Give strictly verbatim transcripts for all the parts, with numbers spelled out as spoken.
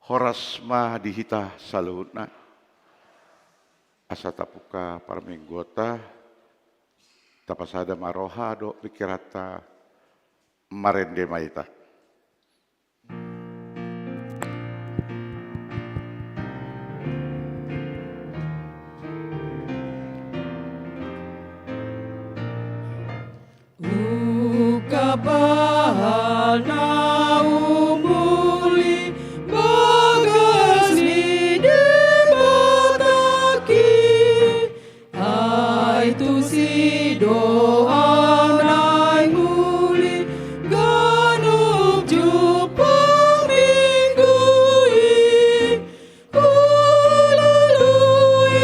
Horas ma di hita saluhutna. Asa tapungka parmingguonta, tapasada ma roha dohot pingkiranta, marende ma hita. Ungkap aha na umuli bagas ni Debatangki, ai tusi do au naeng uli ganup jumpang Minggu i. Hulului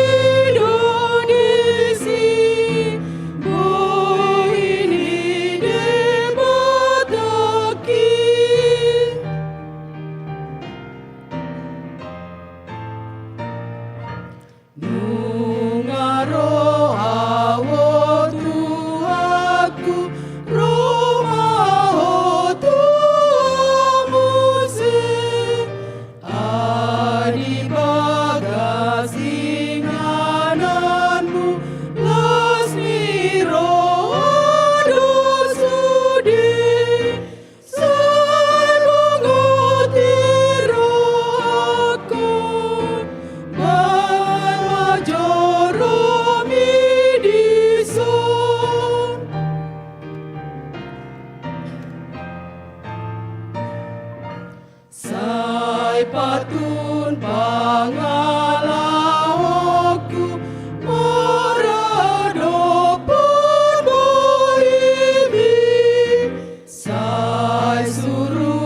do disi boi ni Debatangki. Nunga ro au, o Tuhanku, ro ma Ho tu muse. Ai di bagas ingananmu las ni roha do sude. Sai bongot i rohangkon, baen ma joromi dison. Sai patun pangalaoku maradophon bohimi. Sai suru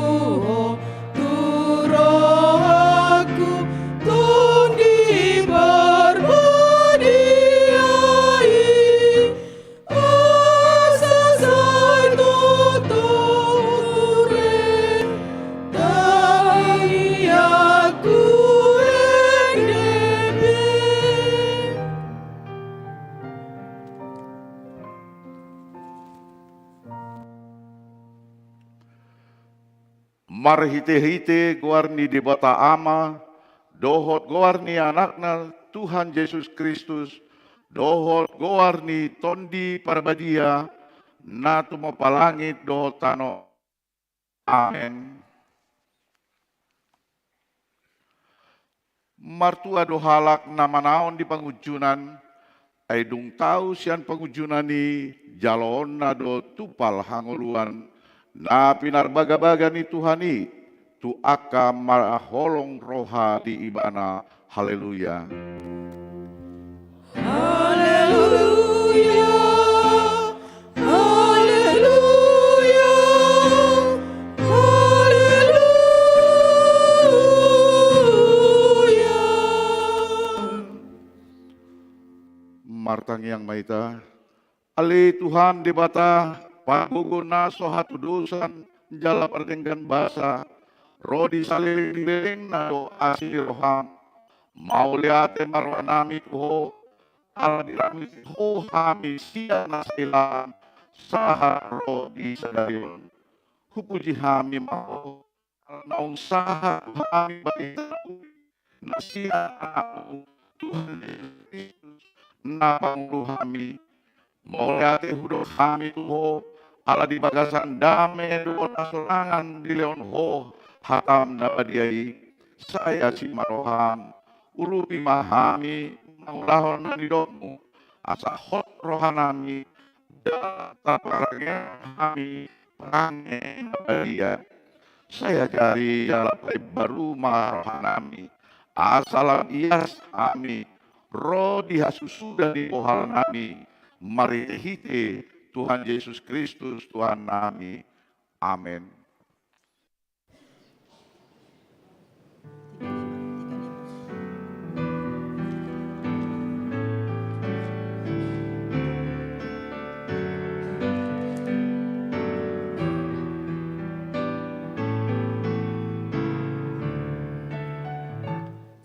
Ho tu rohangku Tondi Parbadia i. Asa sai tongtong ture tangiangku ende pe. Marhitehite goar ni Debata Ama, dohot goar ni Anakna Tuhan Jesus Kristus, dohot goar ni Tondi Parbadia, na tumompa langit dohot tano. Amen. Martua do halak na manaon di pangunjunan, ai dung tau sian pangunjunan i jaloonna do tumpal hangoluan na pinarbagabaga ni Tuhan i tu angka marholong roha di Ibana. Haleluya. Haleluya. Haleluya. Haleluya. Martangiang ma hita. Ale Tuhan Debata, pargogo na so hatudosan jala pardenggan basa, ro di saleleng-lelengna do asi ni roham. Mauliate ma rohanami tu Ho, ala diramoti Ho hami sian na sailaan sahat ro di sadari on. Hupuji hami ma Ho, ala naung sahat tu hami barita na uli na sian Anakmu, Tuhan Jesus Kristus, na pangolu hami. Mauliate hudok hami tu Ho, ala di bagasan dame dohot hasorangan dilehon Ho hatam na badia i. Sai asi ma roham, urupi ma hami mangulahon na nidokmu, asa hot rohanami, jala tarparangehon hami parange na badia. Sai ajari jala paimbaru ma rohanami, asa lam ias hami ro di hasusuda ni bohalnami, marhitehite Tuhan Jesus Kristus Tuhannami. Amen.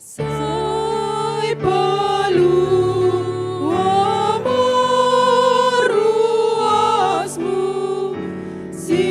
Sai palua ma ruasmu, si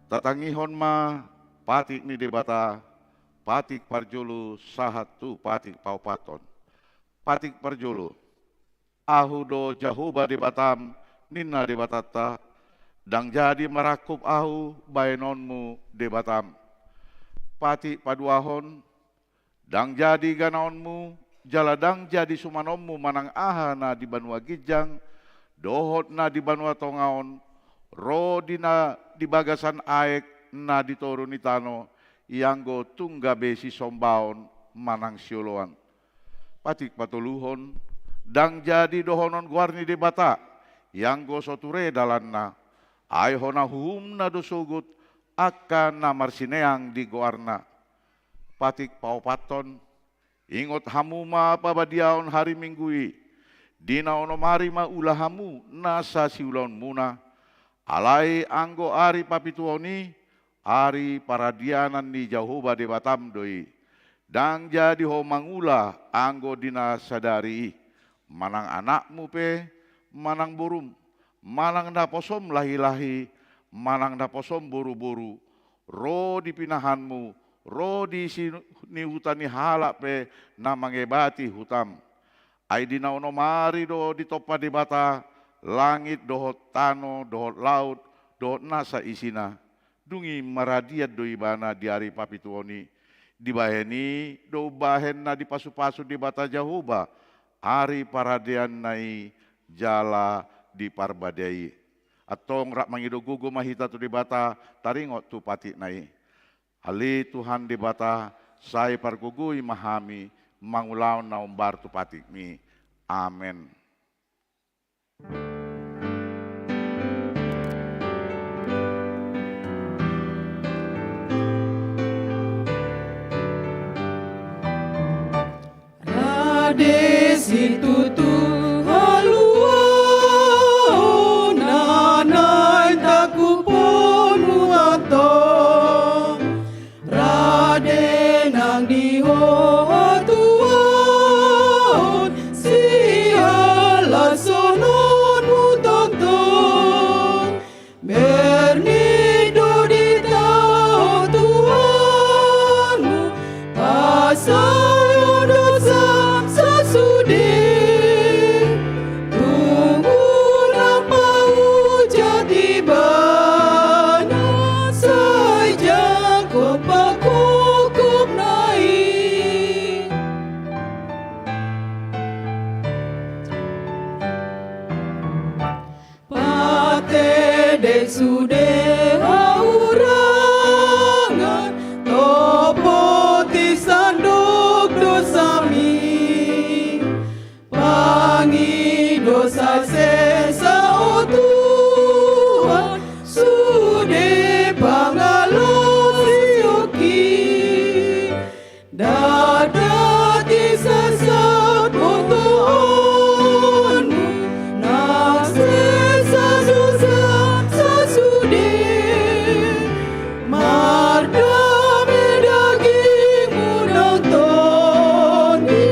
Tatangihon ma patik ni Debata, patik parjolo sahat tu patik paopathon. Patik parjolo. Ahu do Jahowa Debatam, ninna Debatanta, ndang jadi marangkup ahu baenonmu Debatam. Patik paduahon, ndang jadi ganaonmu, jala ndang jadi sumanonmu manang aha na di banua ginjang, dohot na di banua tonga on, ro di na di bagasan aek na di toru ni tano, ianggo tung gabe sisombaon manang sioloan. Patik patoluhon, ndang jadi dohonon goar ni Debata, ianggo so ture dalanna, ai hona uhumna do sogot angka na marsineang di goarna. Patik paopathon, ingot hamu ma pabadiaon ari Minggu i, di na onom ari ma ula hamu nasa siulaonmuna, alai anggo ari papituhon i, ari paradianan ni Jahowa Debatam do i. Ndang jadi ho mangula anggo di na sadari i, manang anakmu pe, manang borum, manang naposom lahilahi, manang naposom boruboru, ro di pinahanmu, ro di si ni huta ni halak pe na mangebati hutam. Ai di na onom ari do ditompa Debata langit dohot tano dohot laut dohot nasa isina. Dung i maradian do ibana di ari papituhon i. Dibahen i do umbahen na dipasupasu Debata Jahowa ari paradianna i jala diparbadai. Antong rap mangido gogo ma hita tu Debata taringot tu patikna i. Ale Tuhan Debata, sai pargogoi ma hami mangulahon na hombar tu patikmi. Amen. Rade situtu haluaon na naeng tangkuponmu antong. Rade nang di ho hatuaon sihalashononmu tongtong. Mernit do di taon Tuhanmu, pasahat dosa sasude. Tung unang paujat ibana, sai jangkon pangkopkopna i. Patedek sude hahurangan, topoti sandok dosami. Pangido sai sesa, o Tuhan, sude pangalaosionki. Ndang dati sasat botoonmu, nang sesa dosa sasude. Mardame dagingmu nang tondi,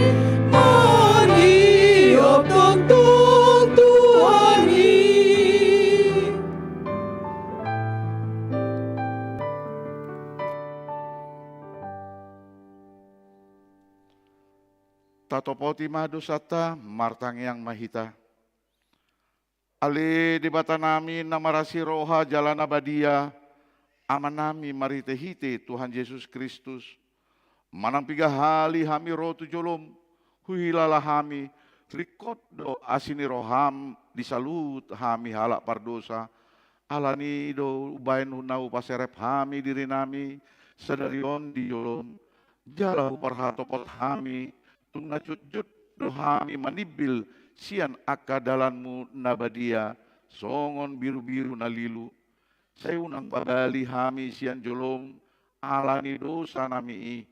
maniop tongtong Tuhan i. Tatopoti ma dosanta, martangiang ma hita. Ale Debatanami na marasi roha jala na badia, Amanami marhitehite Tuhan Jesus Kristus, manang piga hali hami ro tu jolom, huhilala hami, ringkot do asi ni roham di saluhut hami halak pardosa, Alani do umbahen na hupaserep hami dirinami sadari on di jolom, jala huparhatopot hami, tung na jotjot do hami manimbil sian angka dalanmu na badia, songon birubiru na lilu. Sai unang pabali hami sian jolom, alani dosanami i.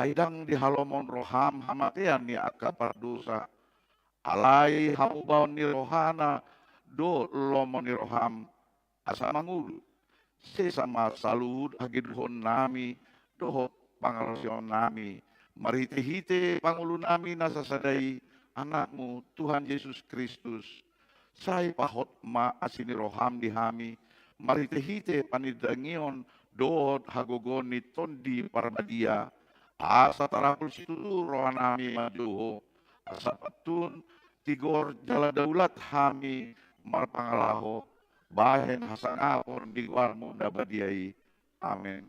Ai ndang di halomon roham hamatean ni angka pardosa. Alai hamubaon ni rohana do lomo ni roham, asa mangolu. Sesa ma saluhut hagedukonnami dohot pangalaosionnami, marhitehite pangolunami na sasada i, Anakmu, Tuhan Jesus Kristus. Sai pahot ma asi ni roham di hami, marhitehite panindangion dohot hagogoon ni Tondi Parbadia, asa tarapul situtu rohanami manjou Ho, asa pantun tigor jala daulat hami marpangalaho, bahen hasangapon di goarMu na badia i. Amen.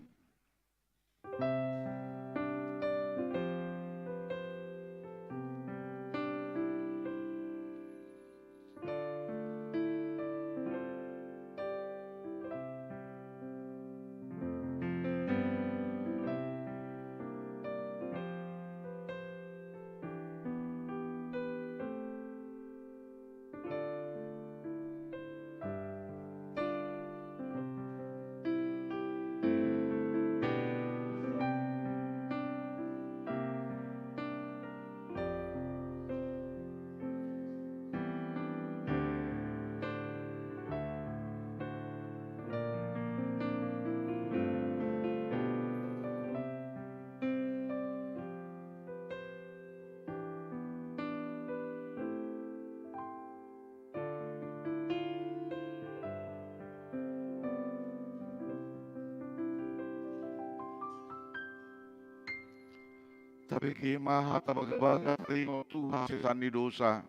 Tabege ma hata bagabaga taringot tu hasesaan ni dosa.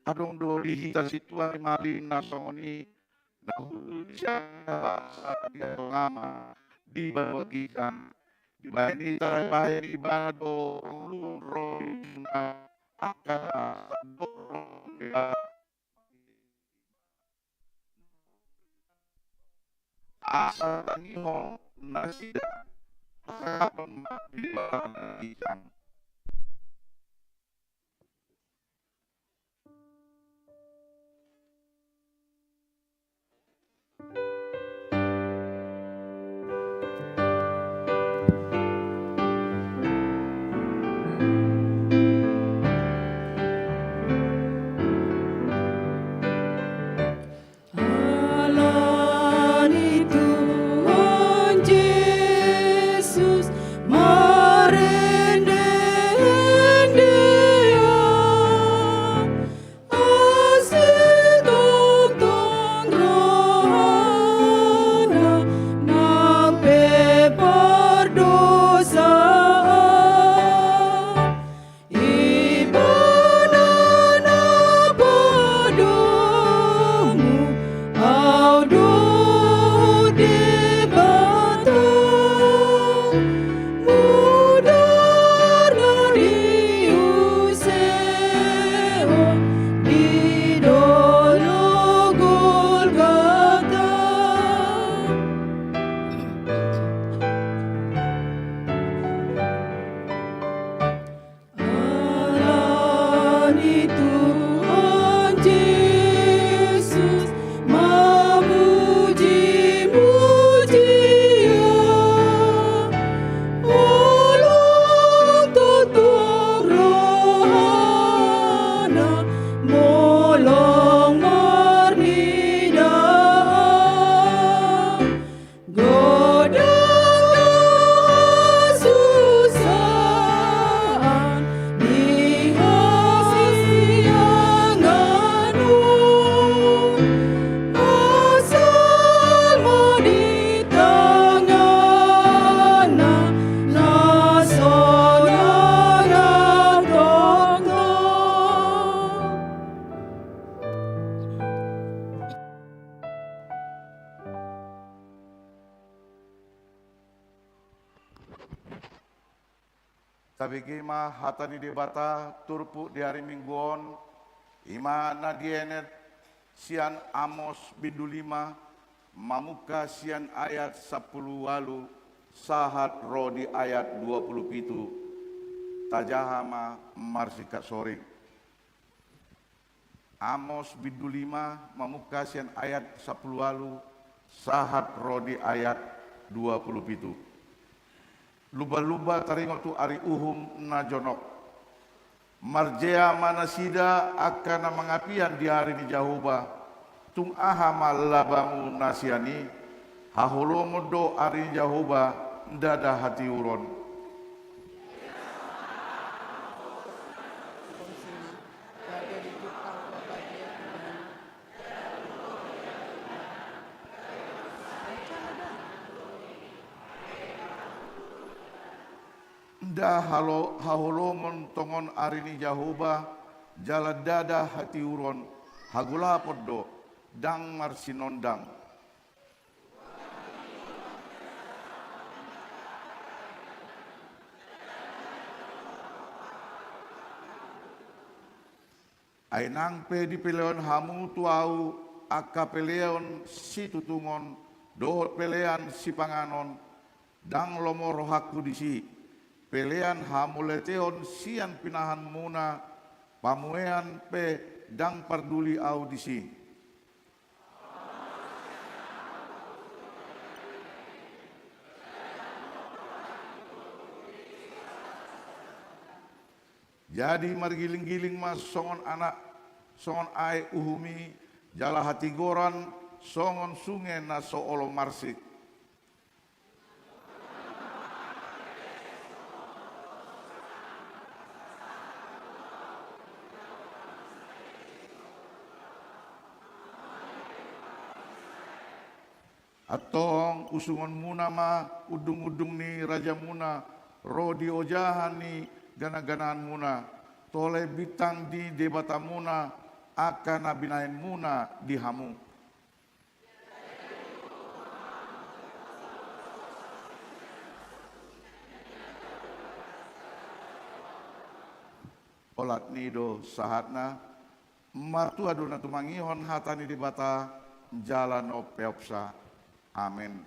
Adong do di hita sintua ni malim na songon i, na hundul sian bangsa di tonga ma di banua ginjang. Dibahen i tarbahen ibana do ngolu ro di ujungna angka na sandok ro di Debata. Asa tangihon nasida hasangapon ma di Debata na ginjang. Alani Tuhan Jesus marende-ende, asa tongtong rohana nang pe pardosaan. Ibana na padomu au do Debata, mudar na diusehon di dolok Golgata. Alani Tuhan Jesus mamuji-muji Ia, holong tongtong rohana molong marnidaan. Godang hasusaan di hasiangan on, asal ma di tanganna na sonang na tongtong. Tabege ma hata ni Debata turpuk di ari Minggu on, i ma na dienet sian Amos bindu lima, mamungka sian ayat sampulu ualu sahat ro di ayat dua pulu pitu. Tajaha ma marsingkat soring. Amos bindu lima mamungka sian ayat sampulu ualu sahat ro di ayat dua pulu pitu. Lumba-lumba taringot tu ari uhum na jonok. Marjea ma nasida angka na mangapian di ari ni Jahowa. Tung aha ma labamu na sian i? Haholomon do ari ni Jahowa, ndada hatiuron. Ndada halo-, haholomon tongon ari ni Jahowa, jala ndada hatiuron, hagolapon do, ndang marsinondang. Ai nang pe dipelehon hamu tu ahu angka pelean situtungon dohot pelean sipanganon, ndang lomo rohangku disi, pelean hamauliateon sian pinahanmuna, pamuean pe ndang parduli ahu disi. Jadi margilinggiling ma songon anak, songon aek uhum i, jala hatigoran songon sunge na so olo marsik. Antong usungonmuna ma undungundung ni rajamuna ro di ojahan ni ganaganaanmuna, tole bintang ni debatamuna angka na binahenmuna di hamu. Olat ni i do sahatna. Martua do na tumangihon hata ni Debata jala na umpeopsa. Amen.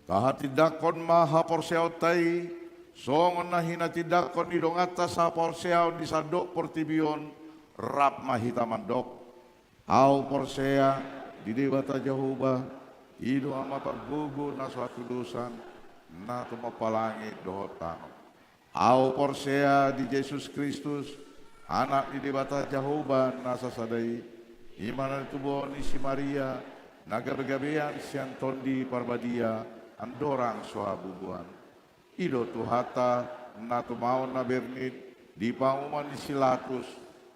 Tahatindangkon ma haporseaonta i, songon na hinatindangkon ni donganta sahaporseaon di sandok portibi on. Rap ma hita mandok: Ahu porsea di Debata Jahowa, i do Ama pargogo na so hatudosan, na tumompa langit dohot tano. Ahu porsea di Jesus Kristus, Anak ni Debata Jahowa na sasada i, i ma na tinitubuhon ni si Maria, na gabegabean sian Tondi Parbadia, andorang so habubuhan. I do Tuhanta, na tumaon na bernit di panguhuman ni si Latus,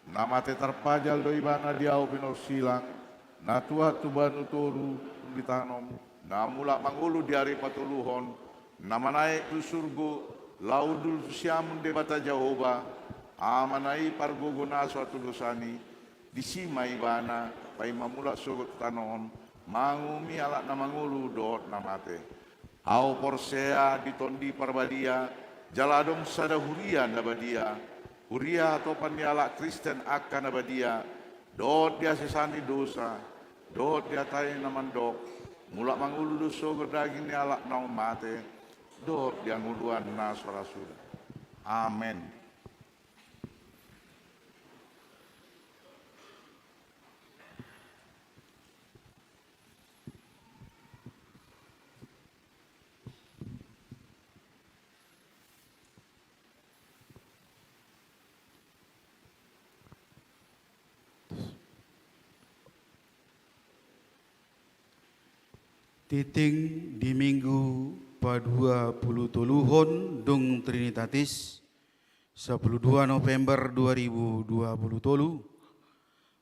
na mate tarpajal do ibana di au pinorsilang, na tuat tu banua toru, ditanom, na mulak mangolu di ari patoluhon, na manaek tu surgo, laho hundul tu siamun Debata Jahowa, Amana i pargogo na so hatudosan i, disi ma ibana paima mulak sogot tu tano on, manguhumi halak na mangolu dohot na mate. Ahu porsea di Tondi Parbadia, jala adong sada huria na badia, huria hatopan ni halak Kristen angka na badia, dohot di hasesaan ni dosa, dohot di hata i na mandok: Mulak mangolu do sogot daging ni halak naung mate, dohot di hangoluan na so ra suda. Amen. Tingting di Minggu paduapulutoluhon dung Trinitatis, sapuluh dua November dua ribu dua puluh tolu.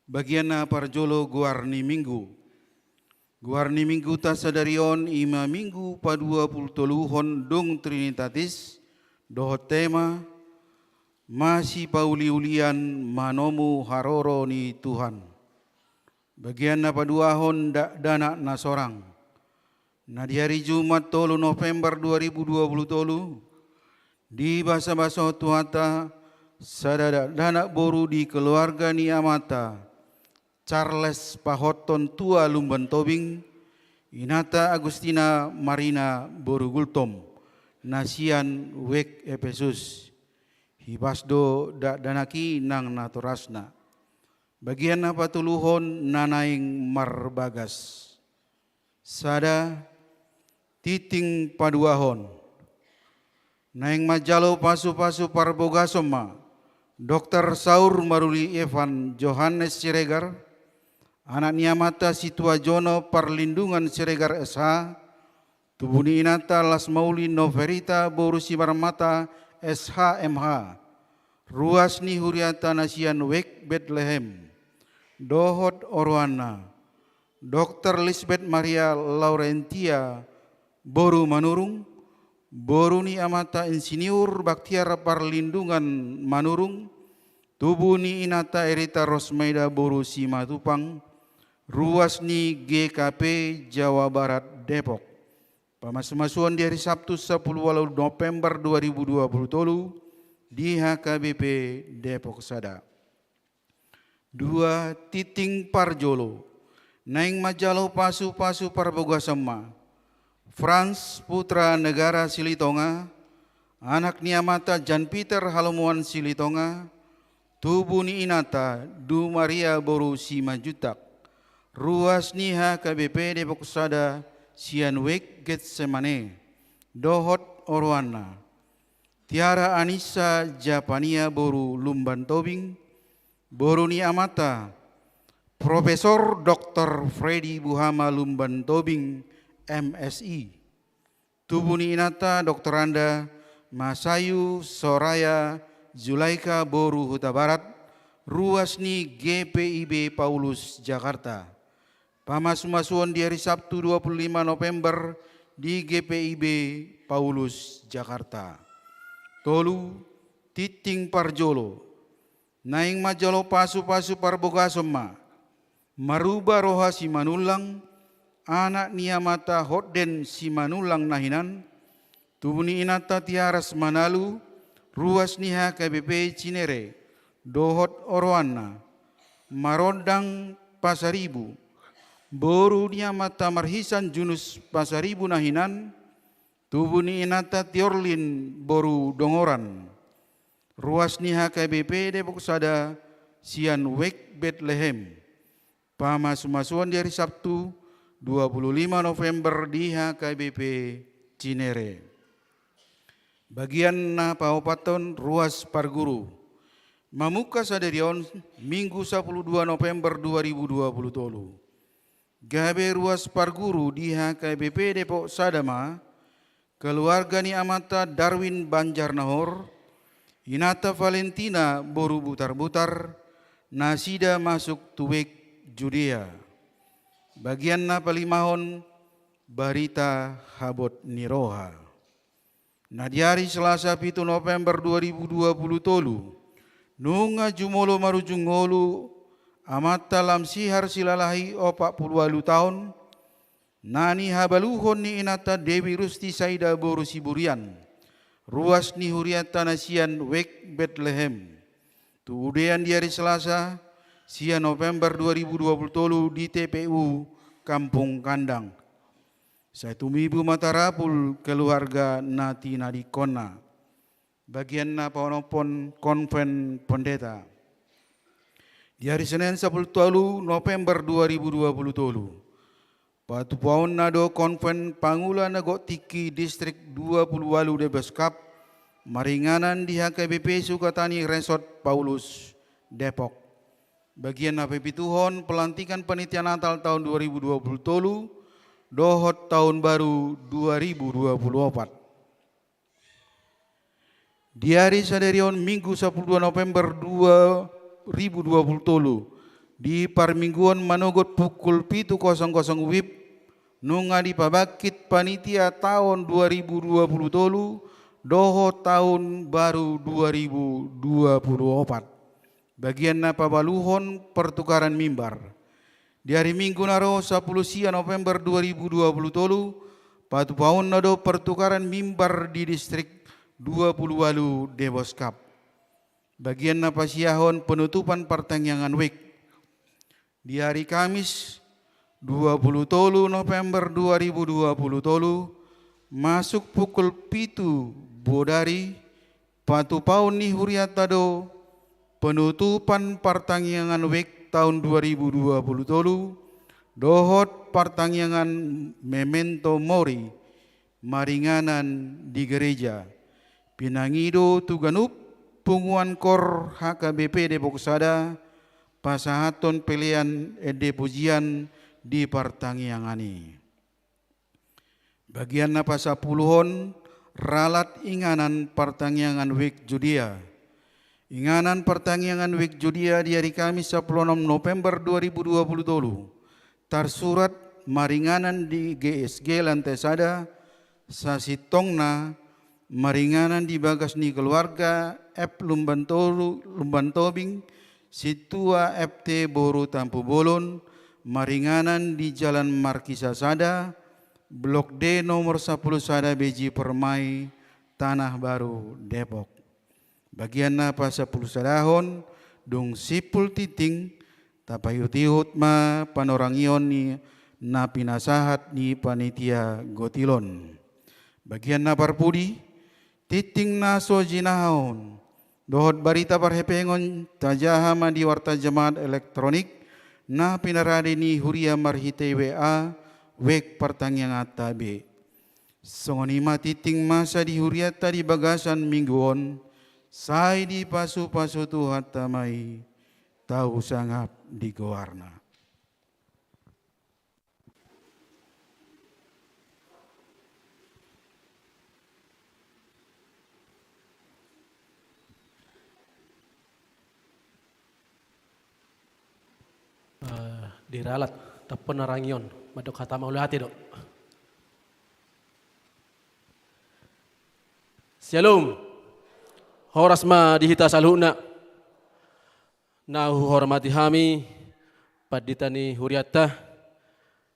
Bagian na parjolo, goar ni Minggu. Goar ni Mingguta sadari on i ma Minggu paduapulutoluhon dung Trinitatis, dohot tema: Masipauliulian manomu haroro ni Tuhan. Bagian na paduahon, dakdanak na sorang. Na di ari Jumat tolu November dua ribu dua puluh tolu, dibasabasahon Tuhanta sada dakdanak boru di keluarga ni amanta Charles Pahonton Tua Lumban Tobing, inanta Agustina Marina boru Gultom, na sian Wijk Epesus. Hipas do dakdanak i nang natorasna. Bagian na patoluhon, na naeng marbagas. Sada, tingting paduahon. Naeng manjalo pasupasu parbogason ma Doktor Saur Maruli Evan Johannes Siregar, anak ni amanta Situa Jono Parlindungan Siregar S H, tubu ni inanta Las Mauli Noverita boru Simarmata S H M H, ruas ni hurianta na sian Wijk Betlehem, dohot oroanna, Doktor Lisbeth Maria Laurentia boru Manurung, boru ni amanta Insinyur Baktiar Parlindungan Manurung, tubu ni inanta Erita Rosmaida boru Simatupang, ruas ni G K P Jawa Barat Depok. Pamasumasuon di ari Sabtu sapuluh ualu November dua ribu dua puluh tolu di H K B P Depok Sada. Dua, tingting parjolo. Naeng manjalo pasupasu parbogason ma Frans Putra Negara Silitonga, anak ni amanta Jan Peter Halomoan Silitonga, tubu ni inanta Du Maria boru Simanjuntak, ruas ni H K B P Depok Sada sian Wijk Getsemane, dohot oroanna, Tiara Anissa Japania boru Lumban Tobing, boru ni amanta Profesor Doktor Freddy Buhama Lumban Tobing, M Si. Tubu ni inanta Doktoranda Masayu Soraya Zulaika boru Hutabarat, ruas ni G P I B Paulus Jakarta. Pamasumasuon di ari Sabtu dua puluh lima November di G P I B Paulus Jakarta. Tolu, tingting parjolo. Naeng manjalo pasupasu parbogason ma Maruba Roha Simanullang, anak ni amanta Hotden Simanullang na hinan, tubu ni inanta Tiaras Manalu, ruas ni H K B P Cinere, dohot oroanna, Marondang Pasaribu, boru ni amanta marhisan Junus Pasaribu na hinan, Tubu ni inanta Tiorlin boru Dongoran, ruas ni H K B P Depok Sada sian Wijk Betlehem. Pamasumasuon di ari Sabtu, dua puluh lima November di H K B P Cinere. Bagian na paopathon, ruas parguru. Mamungka sadari on, Minggu sapuluh dua November dua ribu dua puluh tolu. Gabe ruas parguru di H K B P Depok Sada ma, keluarga ni amanta Darwin Banjarnahor, inanta Valentina boru Butarbutar, nasida masuk tu Wijk Judea. Bagian na palimahon, barita habot ni roha. Na di ari Selasa pitu November dua ribu dua puluh tolu, nunga jumolo marujung ngolu amanta Lamsihar Silalahi opat puluh ualu taon, na nihabaluhon ni inanta Dewi Rusti Saida boru Siburian, ruas ni hurianta na sian Wijk Betlehem. Tu udean di ari Selasa, sia November dua ribu dua puluh tolu di T P U Kampung Kandang. Sai tumibu ma tarapul keluarga na tinadingkonna. Bagian na paonomhon, Konven Pendeta. Di ari Senen sapuluh tolu November dua ribu dua puluh tolu, patupaonna do Konven Pangula na Gok Tingki Distrik dua puluh ualu Debeskap, maringanan di H K B P Sukatani Resort Paulus Depok. Bagian na papituhon, pelantikan panitia Natal taon dua ribu dua puluh tolu dohot taon baru dua ribu dua puluh opat. Di ari sadari on, Minggu sapuluh dua November dua ribu dua puluh tolu, di parmingguon manogot pukul pitu kosong kosong wib, nunga dipabangkit panitia taon dua ribu dua puluh tolu dohot taon baru dua ribu dua puluh opat. Bagian na pabaluhon, pertukaran mimbar. Di ari Minggu na ro, sapuluh sia November dua ribu dua puluh tolu, patupaonna do pertukaran mimbar di Distrik dua puluh ualu Debeskap. Bagian na pasiahon, penutupan partangiangan wijk. Di ari Kamis, dua puluh tolu November dua ribu dua puluh tolu, masuk pukul pitu bodari, patupaon ni hurianta do penutupan partangiangan wijk taon dua ribu dua puluh tolu, dohot partangiangan memento mori, maringanan di gereja. Pinangido tu ganup punguan kor H K B P Depok Sada, pasahathon pelean ende pujian di partangiangan i. Bagian na pasapuluhon, ralat inganan partangiangan wijk Judea. Inganan partangiangan wijk Judea di ari Kamis sapuluh onom November dua ribu dua puluh tolu, tarsurat maringanan di G S G Lantai Sada, sasintongna maringanan di bagas ni keluarga F Lumbantoru-, Lumbantobing, Sintua F T boru Tampubolon, maringanan di Jalan Markisa Sada, Blok D nomor sapuluh sada B J Permai, Tanah Baru, Depok. Bagian na pasapuluh sadahon, dung simpul tingting, tapaihut-ihut ma panorangion ni na pinasahat ni panitia gotil on. Bagian na parpudi, tingting na so jinahahon dohot barita parhepengon tajaha ma di warta jamaat elektronik na pinarade ni huria marhite W A, wijk partangianganta be. Songon i ma tingting masa di hurianta di bagasan minggu on, sai dipasu-pasu Tuhanta ma i, tau sangap di goarna. Eh, diralat, tampon na rangion, mandok hata mauliate do. Syalom. Horas ma di hita saluhutna. Na huhormati hami, pandita ni hurianta,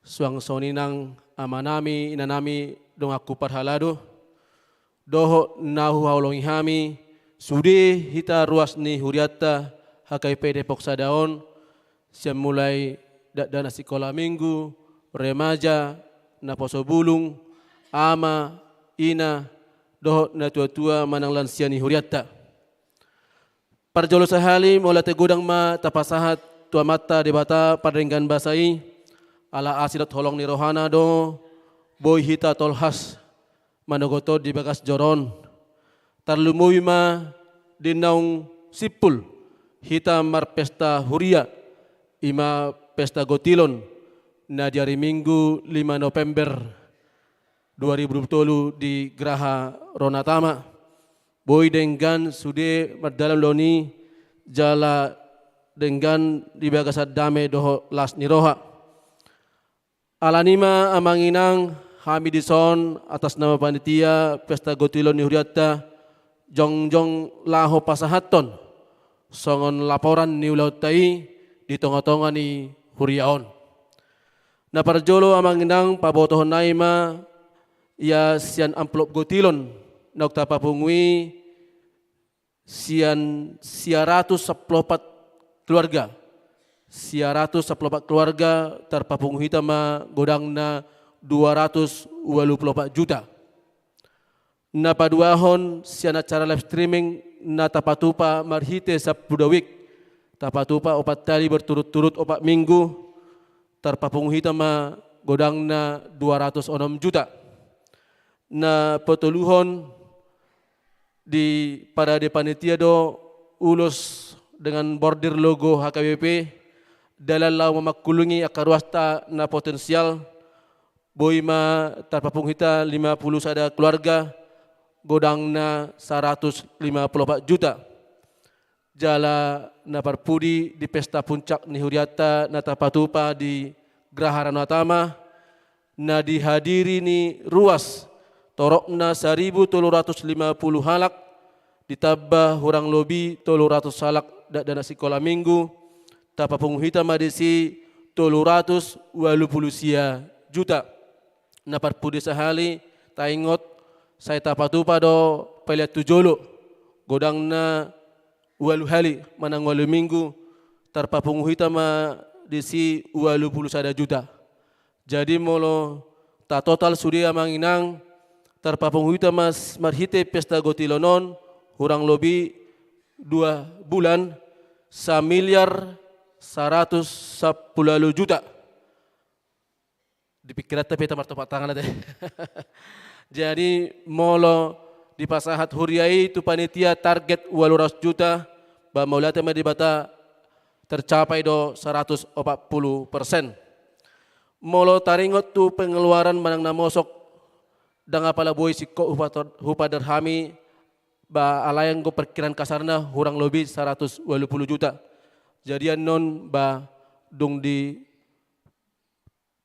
suang songon i nang amanami, inanami, donganku parhalado, dohot na huhaholongi hami, sude hita ruas ni hurianta H K B P Depok Sada on, sian mulai dakdanak sikola minggu, remaja, naposo bulung, ama, ina dohot na tua-tua manang lansia ni hurianta. Parjolo sahali mauliate godang ma tapasahat tu Amanta Debata pardenggan basa i, ala asi dohot holong ni rohana do boi hita tolhas manogot on di bagas joro on. Tarlumobi ma di naung simpul hita marpesta huria, i ma pesta gotilon na di ari Minggu lima November dua ribu dua puluh tolu di Graha Ronatama. Boi denggan sude mardalan ulaon i jala denggan di bagasan dame dohot las ni roha. Alani ma amang inang, hami dison atas nama panitia pesta gotilon ni hurianta jongjong laho pasahathon songon laporan ni ulaonta i di tonga-tonga ni huria on. Na parjolo amang inang, pabotohon nami ma ia sian amplop gotilon naung tapapungu i, sian sia ratus sampulu opat keluarga. Sia ratus sampulu opat keluarga tarpapungu hita ma godangna dua ratus ualu pulu opat juta. Na paduahon sian acara live streaming na tapatupa marhite Sampuda Week, tapatupa opat hali berturut-turut opat minggu, tarpapungu hita ma godangna dua ratus onom juta. Na patoluhon di parade panitia do ulos dengan bordir logo H K B P, dalan laho mamangkulungi angka ruasta na potensial, boi ma tarpapungu hita lima pulu sada keluarga, godangna saratus lima pulu opat juta. Jala na parpudi di pesta puncak ni hurianta na tapatupa di Graha Ronatama, na dihadiri ni ruas toropna saribu tolu ratus lima pulu halak, ditamba hurang lobi tolu ratus halak dakdanak sikola minggu, tapapungu hita ma disi tolu ratus ualu pulu sia juta. Na parpudi sahali, taingot, sai tapatupa do pelean tu jolo, godangna ualu hali manang ualu minggu, tarpapungu hita ma disi ualu pulu sada juta. Jadi molo tatotal sude amang inang, tarpapungu hita ma s-, marhite pesta gotilon on hurang lobi dua bulan, samiliar saratus sampulu ualu juta. Di pikiranta pe hita martopak tangan ate. Jadi molo dipasahat huria i tu panitia target ualu ratus juta, ba mauliate ma Debata, tercapai do saratus opat pulu persen. Molo taringot tu pengeluaran manang na mosok, ndang apala boi singkop hupator-, hupader hami, ba alai anggo perkiraan kasarna hurang lobi saratus ualu pulu juta. Jadi annon ba dung di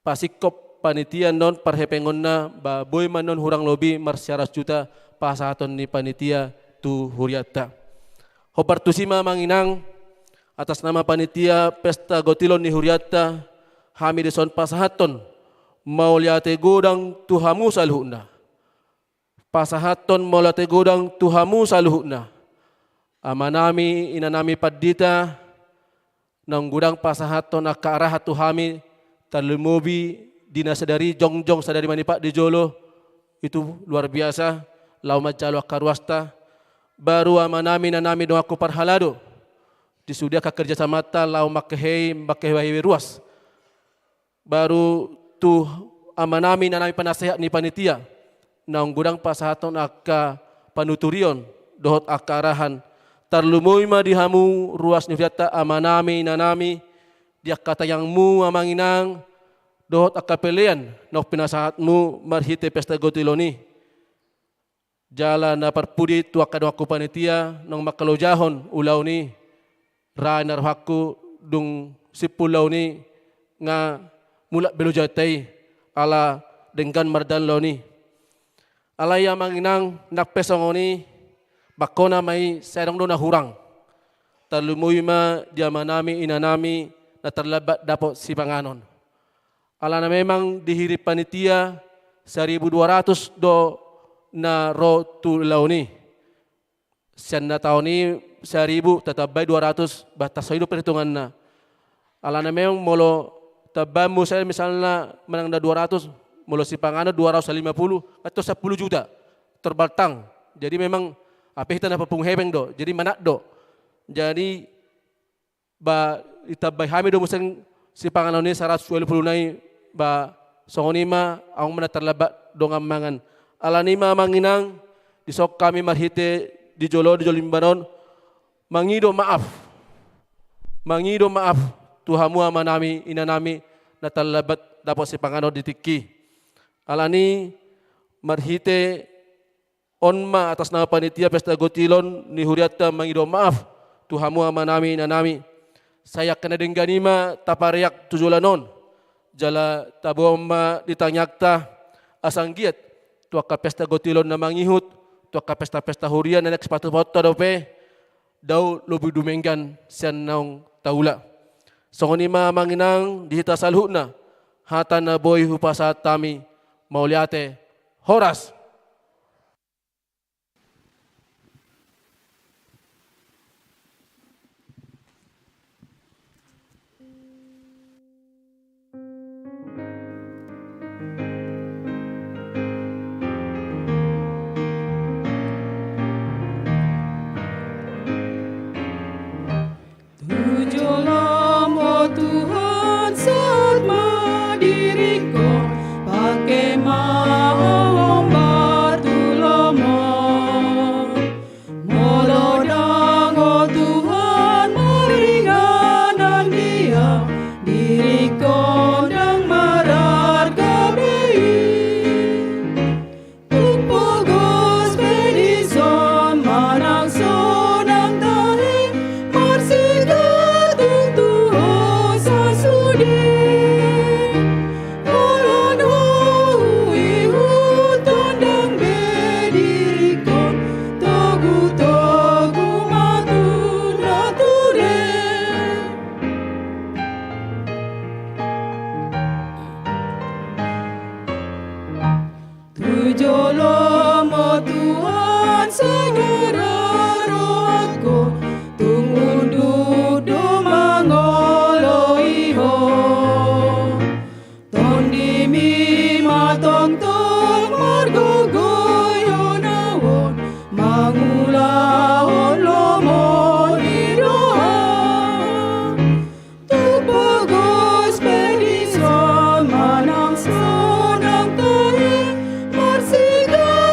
pasingkop panitia annon parhepengonna, ba boi ma annon hurang lobi marsiaratus juta pasahaton ni panitia tu hurianta. Hombar tusi ma amang inang, atas nama panitia pesta gotilon ni hurianta, hami dison pasahathon mauliate godang tu hamu saluhutna. Pasahathon mauliate godang tu hamu saluhutna. Amanami, inanami pandita, naung godang pasahathon angka arahan tu hami, tarlumobi di na sadari jongjong sadari manipat di jolo, itu luar biasa, laho manjalo angka ruasta, baru amanami, inanami donganku parhalado, di sude angka kerjasamanta laho mangkehei, mangkehei ruas. Baru tu amanami, inanami panasehat ni panitia, naung godang pasahathon angka panuturion dohot angka arahan, tarlumobi ma di hamu ruas ni hurianta amanami, inanami, di angka tangiangmu amang inang, dohot angka pelean naung pinasahatmu marhite pesta gotilon i. Jala na parpudi tu angka donganku panitia naung mangkalojahon ulaon i, ra na rohangku dung simpul ulaon i nga mulak be loja hita i, ala denggan mardalan ulaon i. Alai amang inang, nang pe songon i, bangkona ma i sai adong do na hurang. Tarlumobi ma di amanami, inanami, na tarlambat dapot sipanganon. Alana memang dihirim panitia saribu dua ratus do na ro tu ulaon i. Sian na taon i saribu, tatambai dua ratus, ba tarsongon i do perhitunganna. Alana memang molo tambaon muse misalna manang na dua ratus, molo sipanganon dua ratus lima puluh, kan tong sampulu juta. terbaltang. Jadi memang ape hita na papungu hepeng do, jadi manat do. Jadi ba ditambai hami do muse sipanganon i saratus ualu pulu nai, ba songon i ma, adong ma na tarlambat dongan mangan. Alani ma amang inang, dison hami marhite di jolo, di jolo ni imbanon, mangido maaf. Mangido maaf tu hamu amanami, inanami, na tarlambat dapot sipanganon di tingki. Alani marhite on ma atas nama panitia pesta gotilon ni hurianta mangido maaf tu hamu amanami, inanami. Sai angka na denggan i ma tapareak tu joloan on. Jala taboan ma di tangiangta asa anggiat tu angka pesta gotilon na mangihut, tu angka pesta-pesta huria na naeng sipatupaonta dope, dao lobi dumenggan sian naung taula. Songon i ma amang inang di hita saluhutna, hata na boi hupasahat hami, mauliate, horas. Tu joloM, o Tuhan, sahat ma diringkon, pangke ma Ho hombar tu lomo. Molo ndang, o Tuhan, maringanan dia, diringkon ndang mararga be i. Tung pogos pe dison manang sonang tahi, marsigantung tu Ho sasude. Holan Ho huihuthon, ndang be diringkon, togutogu ma tu na ture. Tu joloM, o Tuhan, sai gara rohangku, tung unduk do mangoloi Ho. TondiMi ma tongtong margogoihon ahu on, mangulahon lomo ni roha. Tung pogos pe dison manang sonang tahi, marsigantung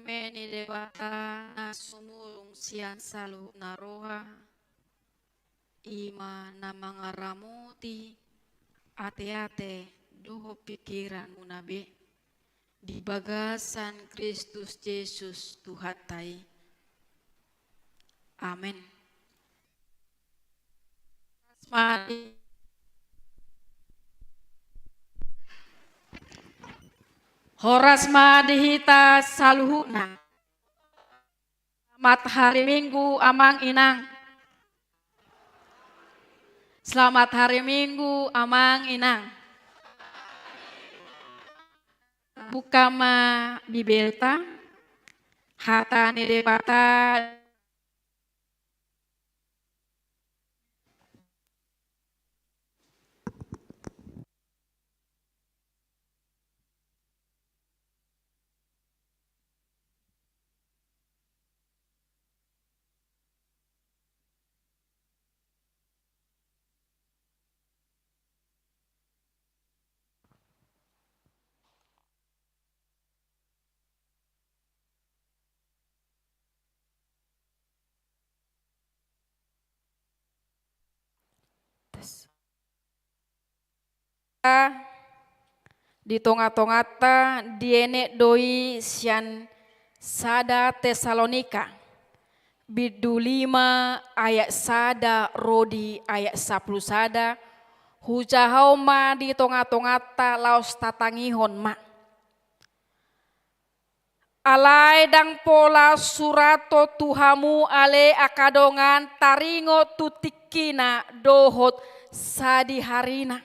Dame ni Debata na sumurung sian saluhutna roha, i ma na mangaramoti ateate dohot pingkiranmuna be di bagasan Kristus Jesus Tuhanta i. Amen. Horas ma di hita saluhutna. Selamat hari Minggu, Amang Inang. Selamat hari Minggu, Amang Inang. Buka ma Bibelta, hata ni Debata. Di tonga-tonganta dienet do i sian sada Tesalonika, bindu lima ayat sada ro di ayat sampulu sada, hujahaon ma di tonga-tonganta laos tatangihon ma. Alai ndang pola surathon tu hamu ale angka dongan taringot tu tingkina dohot sadiharina.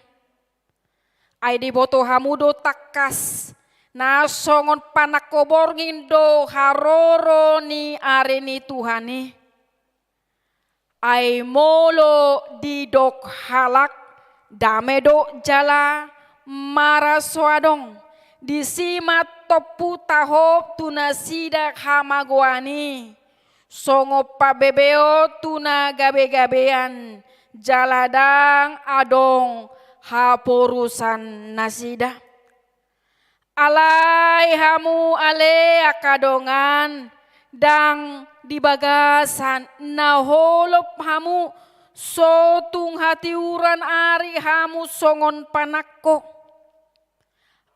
Ai diboto hamu do tangkas, na songon panangko borngin do haroro ni ari ni Tuhan i. Ai molo didok halak, dame do jala mara so adong, disi ma tompu tahop tu nasida hamagoan i, songon pambebeon tu na gabe-gabean, jala ndang adong haporusan nasida. Alai hamu ale angka dongan, ndang di bagasan na holop hamu, so tung hatiuran ari hamu songon panangko.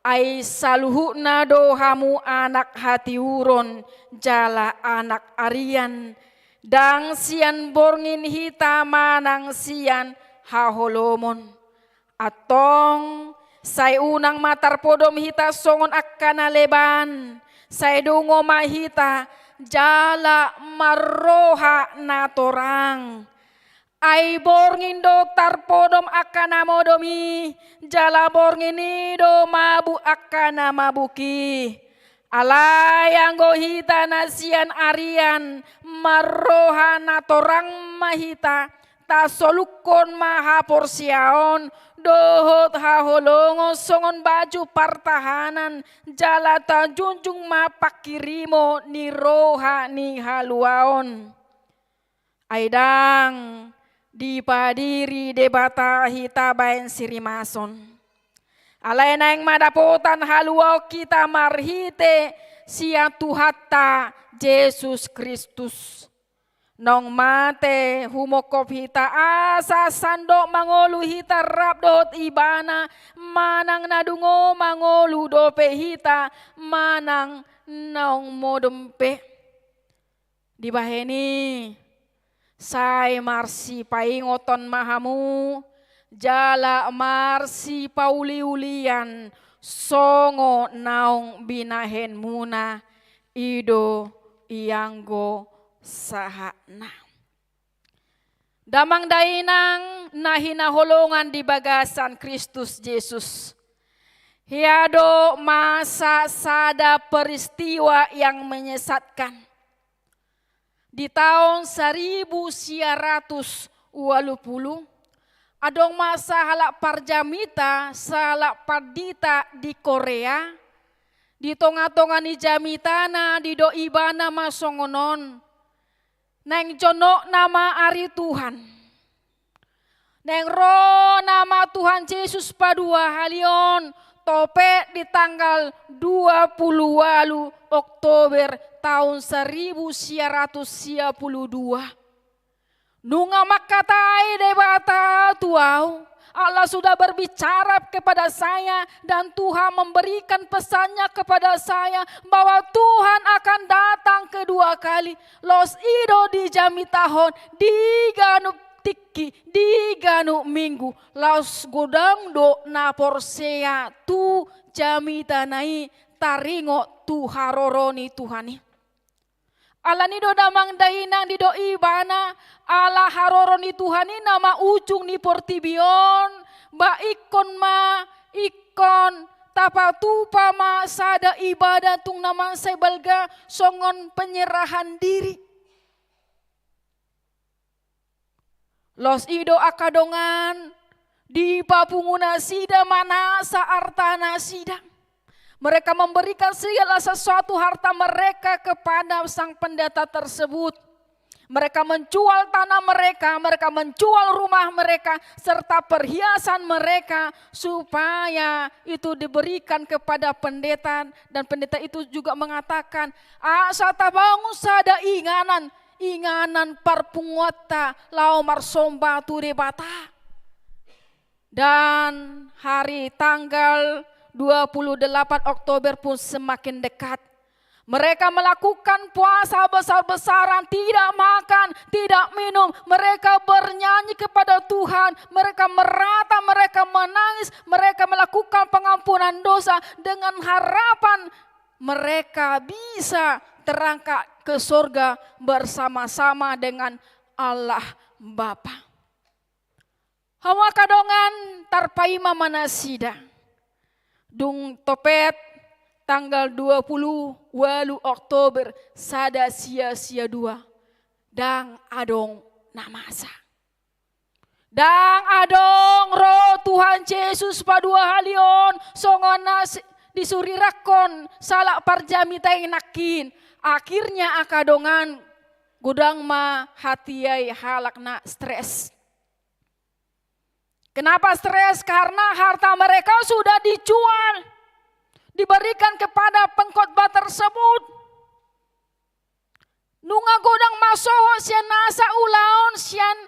Ai saluhutna do hamu anak hatiuron jala anak arian, ndang sian borngin hita manang sian haholomon. Antong, sai unang ma tarpodom hita songon angka na leban, sai dungo ma hita jala marroha na torang. Ai borngin do tarpodom angka na modom i, jala borngin i do mabuk angka na mabuk i. Alai anggo hita na sian arian, marroha na torang ma hita, tasolukkon ma haporseaon dohot haholongon songon baju partahanan, jala tajunjung ma pangkirimon ni roha ni haluaon. Ai ndang dipadiri Debata hita baen sirimason. Alai naeng ma dapotan haluaon hita marhite sian Tuhanta Jesus Kristus. Naung mate humongkop hita asa sandok mangolu hita rap dohot Ibana, manang na dungo mangolu dope hita, manang naung modom pe. Dibahen i, sai marsipaingoton ma hamu, jala marsipauliulian songon naung binahenmuna i do ianggo sahatna. Damang dainang na hinaholongan di bagasan Kristus Jesus. Hea do masa sada peristiwa yang menyesatkan. Di taon saribu sia ratus ualu pulu, adong ma sahalak parjamita, sahalak pandita di Korea, di tonga-tonga ni jamitana didok ibana ma songon on, naeng jonokna ma ari Tuhan. Naeng ro nama Tuhan Jesus paduahalihon topet di tanggal dua puluh walu Oktober tahun seribu sia ratus sia puluh dua. Nunga mangkatai Debata tu ahu, Allah sudah berbicara kepada saya, dan Tuhan memberikan pesannya kepada saya bahwa Tuhan akan datang kedua kali. Laos i do dijamitahon di ganup tingki, di ganup minggu, laos godang do na porsea tu jamitana i taringot tu haroro ni Tuhan i. Alani do damang dainang didok ibana, ala haroro ni Tuhan i nama ujung ni portibi on, ba ingkon ma, ingkon tapatupa ma sada ibadah tung na mansai balga songon penyerahan diri. Laos i do angka dongan, dipapungu nasida ma nasa arta nasida. Mereka memberikan segala sesuatu harta mereka kepada sang pendeta tersebut. Mereka menjual tanah mereka, mereka menjual rumah mereka, serta perhiasan mereka, supaya itu diberikan kepada pendeta. Dan pendeta itu juga mengatakan, asa tabangun sada inganan, inganan parpunguanta laho marsomba tu Debata. Dan hari tanggal dua puluh delapan Oktober pun semakin dekat. Mereka melakukan puasa besar-besaran, tidak makan, tidak minum. Mereka bernyanyi kepada Tuhan. Mereka merata, mereka menangis, mereka melakukan pengampunan dosa dengan harapan mereka bisa terangkat ke sorga bersama-sama dengan Allah Bapa. Hamu angka dongan, tarpaima ma nasida. Dung topet tanggal dua puluh walu Oktober sada sia sia dua, ndang adong na masa. Ndang adong ro Tuhan Jesus paduahalihon songon na si-, disurirangkon sahalak parjamita i nangkin. Akhirnya angka dongan, godang ma hatiha i halak na stres. Kenapa stres? Karena harta mereka sudah dijual, diberikan kepada pengkhotbah tersebut. Nunga godang ma sohot sian nasa ulaon, sian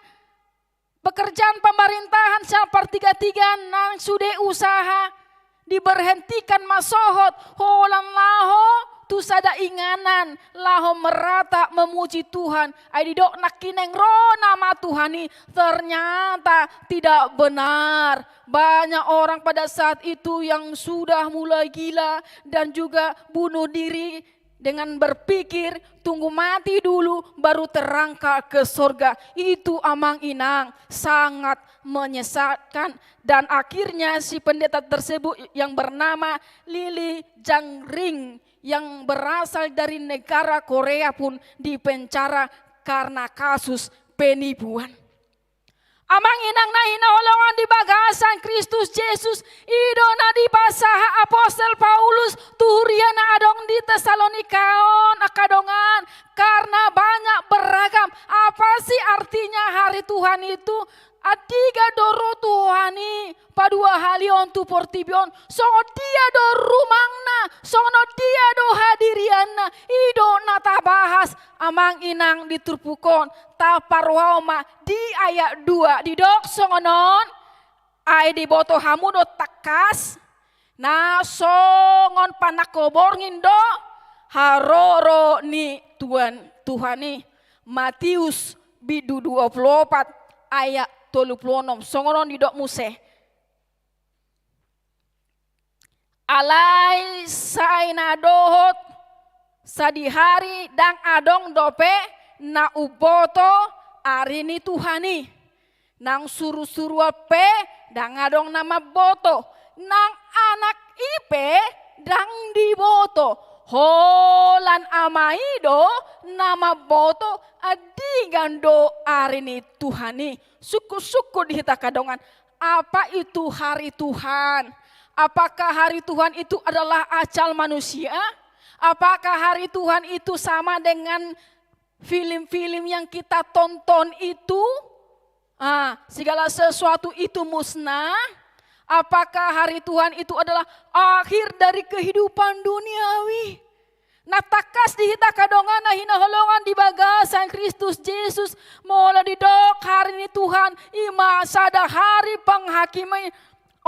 pekerjaan pemerintahan, sian partigatiga nang sude usaha, diberhentikan ma sohot, holan laho tu sada inganan, laho merata memuji Tuhan. Ai didok nangkin naeng ro nama Tuhan i, ternyata tidak benar. Banyak orang pada saat itu yang sudah mulai gila dan juga bunuh diri dengan berpikir, tunggu mati dulu, baru terangkat ke sorga. Itu, amang inang, sangat menyesatkan. Dan akhirnya si pendeta tersebut yang bernama Lili Jangring yang berasal dari negara Korea pun dipenjara karena kasus penipuan. Amang inang na hinaholongan di bagasan Kristus Jesus, i do na dipasahat apostel Paulus tu huria na adong di Tesalonika on, angka dongan, karena banyak beragam. Apa sih artinya hari Tuhan itu? Andigan do ro Tuhan i paduahalihon tu portibi on, songon dia do rumangna, songon dia do hadirianna, i do na tabahas, amang inang, di turpuk on. Taparrohahon ma di ayat dua, didok songon on: Ai diboto hamu do tangkas, na songon panangko borngin do haroro ni Tuhan, Tuhan i. Matius bindu dua puluh opat ayat tolu puluh onom, songon on didok muse: Alai sai na dohot sadihari ndang adong dope na umboto ari ni Tuhan i. Nang surusuruan pe ndang adong na mamboto, nang Anak i pe ndang diboto, holan Ama i do na mamboto. Andigan do ari ni Tuhan i. Sungkun-sungkun di hita angka dongan. Apa itu hari Tuhan? Apakah hari Tuhan itu adalah ajal manusia? Apakah hari Tuhan itu sama dengan film-film yang kita tonton itu? Ah, segala sesuatu itu musnah? Apakah hari Tuhan itu adalah akhir dari kehidupan duniawi? Na tangkas di hita angka dongan na hinaholongan di bagasan Kristus Jesus, molo didok hari ni Tuhan, i ma sada hari penghakiman,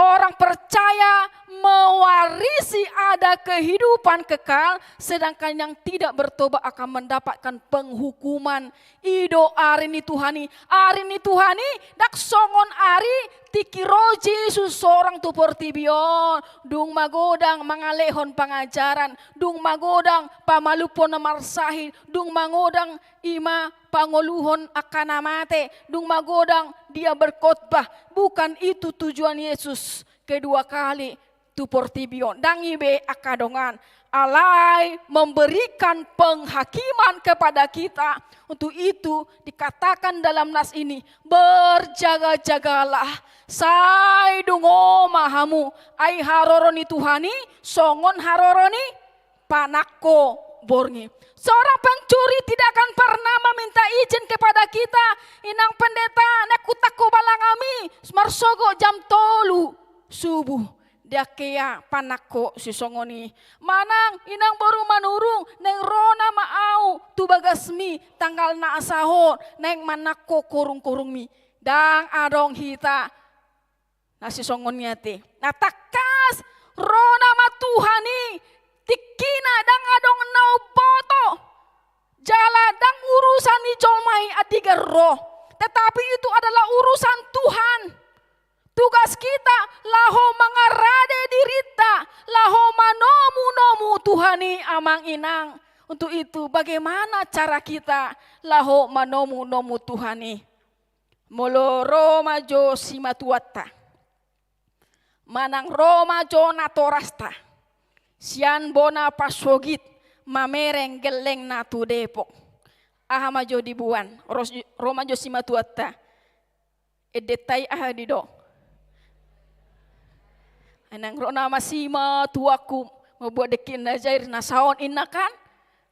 orang percaya mewarisi ada kehidupan kekal, sedangkan yang tidak bertobat akan mendapatkan penghukuman. I do ari ni Tuhan i. Ari ni Tuhan i ndang songon ari tingki ro Jesus sorang tu portibi on. Dung magodang mangalehon pangajaran, dung magodang pamalumhon na marsahit, dung magodang i ma pangoluhon angka na mate, dung magodang dia berkhotbah. Bukan itu tujuan Yesus kedua kali tu portibi on. Ndang i be angka dongan. Alai memberikan penghakiman kepada kita. Untuk itu dikatakan dalam nas ini, berjaga-jagalah. Sai dungo ma hamu. Ai haroro ni Tuhan i songon haroro ni panangko borngin. Seorang pencuri tidak akan pernah meminta izin kepada kita, "Inang pendeta, naeng hutangko balang hami marsogot jam tolu subuh." Ndang hea panangko sisongon i. Manang inang boru Manurung, naeng ro nama au tu bagasmi tanggal na asa on, naeng manangko korung-korungmi. Ndang adong hita na sisongon i ate. Na tangkas ro nama Tuhan i, tingkina ndang adong na umboto. Jala ndang urusan ni jolma i andigan ro. Tetapi itu adalah urusan Tuhan. Tugas kita laho mangarade dirinta, laho manomu-nomu Tuhan i, amang inang. Untuk itu, bagaimana cara kita laho manomu-nomu Tuhan i? Molo ro ma jo simatuanta, manang ro ma jo natorasta sian bona pasogit mamereng gellengna tu Depok, aha ma jo diboan? Ro, ro ma jo simatuanta. Endenta i aha didok? Ai nang ro nama simatuangku mamboan dengke na jair na saon, inna kan?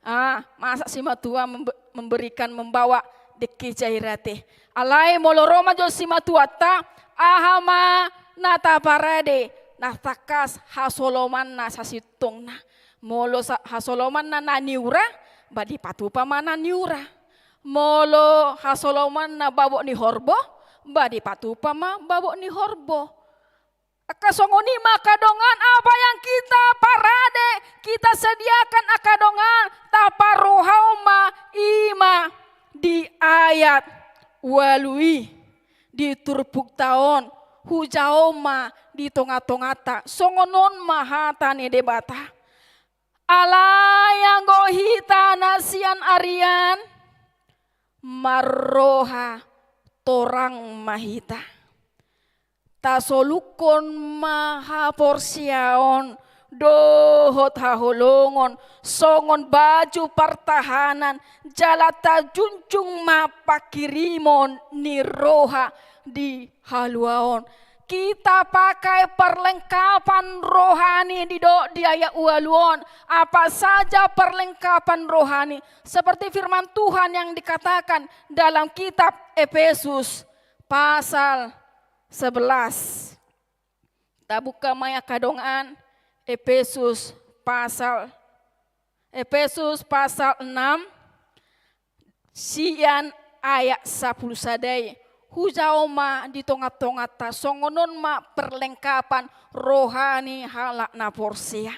Ah, masa simatua membe-, memberikan, membawa dengke jair ate. Alai molo ro ma jo simatuanta, aha ma na taparade? Na tangkas hasolomanna sasintongna. Molo sa-, hasolomanna na niura, ba dipatupa ma na niura. Molo hasolomanna babok ni horbo, ba dipatupa ma babok ni horbo. Angka songon i ma angka dongan, apa yang kita parade, kita sediakan angka dongan, taparrohahon ma i ma di ayat ualu i, di turpukta on, hujaha ma di tonga-tonganta, songon on ma hata ni Debata. Alai anggo hita na sian arian, marroha torang ma hita. Tasolukkon ma haporseaon dohot haholongon songon baju partahanan, jala tajunjung ma panghirimon ni roha di haluaon. Kita pakai perlengkapan rohani, didok di ayat ualu on. Apa saja perlengkapan rohani? Seperti firman Tuhan yang dikatakan dalam kitab Efesus pasal sebelas. Tabuka ma i angka dongan, Efesus pasal, Efesus pasal enam, sian ayat sapuluh sada i, hujaha ma di tonga-tonganta, songon on ma perlengkapan rohani halak na porsea.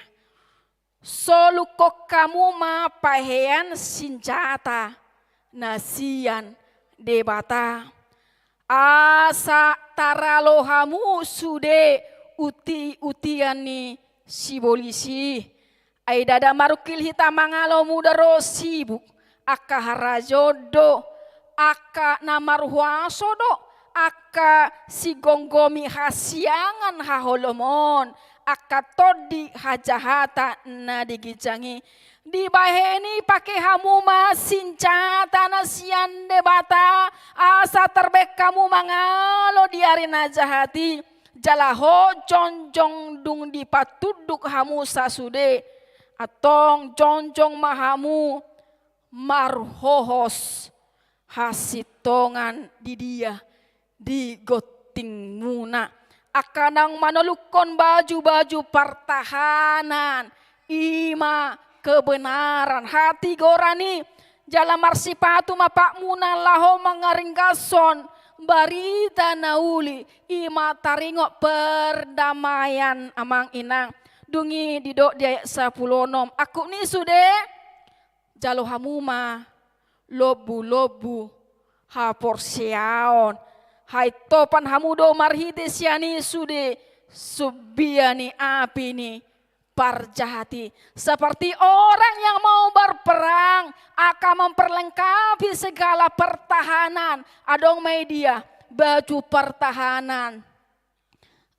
Solukkon hamu ma pahean sinjata na sian Debata, asa taralo hamu sude uti-utian ni sibolis i. Ai ndada marungkil hita mangalo muda ro sibuk, angka harajaon do, angka na marhuaso do, angka sigomgomi hasiangan haholomon, angka tondi hajahatan na di ginjang i. Dibahen i pake hamu ma sinjata na sian Debata, asa tarbahen hamu mangalo di ari na jahat i. Jala hot jongjong dung dipatunduk hamu sasude, antong jongjong ma hamu marhohos hasintongan di dia, di gontingmuna. Angka naung manolukhon baju-baju partahanan, i ma kebenaran. Hatigoran i, jala marsipatu ma patmuna laho mangaringgashon barita na uli, i ma taringot perdamaian, amang inang. Dung i didok di ayat sampulu onom, angkup ni i sude, jalo hamu ma lombu-lombu haporseaon. Haintopan hamu do marhite sian i sude sumbia ni api ni parjahat i. Seperti orang yang mau berperang, akan memperlengkapi segala pertahanan. Adong ma i dia baju pertahanan.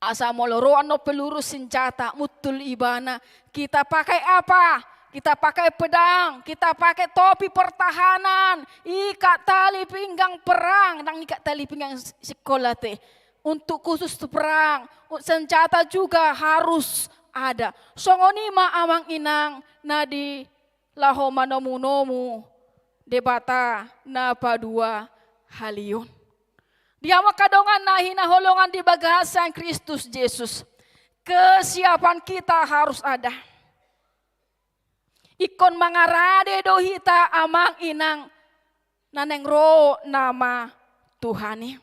Asa molo ro annon peluru, senjata, muntul ibana. Kita pakai apa? Kita pakai pedang, kita pakai topi pertahanan, ikat tali pinggang perang, ndang ikat tali pinggang s-, sikola te. Untuk khusus perang, u-, senjata juga harus ada. Songon i ma, amang inang, na di laho manomu-nomu Debata na paduahalion. Di hamu angka dongan na hinaholongan di bagasan Kristus Jesus, kesiapan kita harus ada. Ingkon mangarade do hita, amang inang, na naeng ro nama Tuhan i.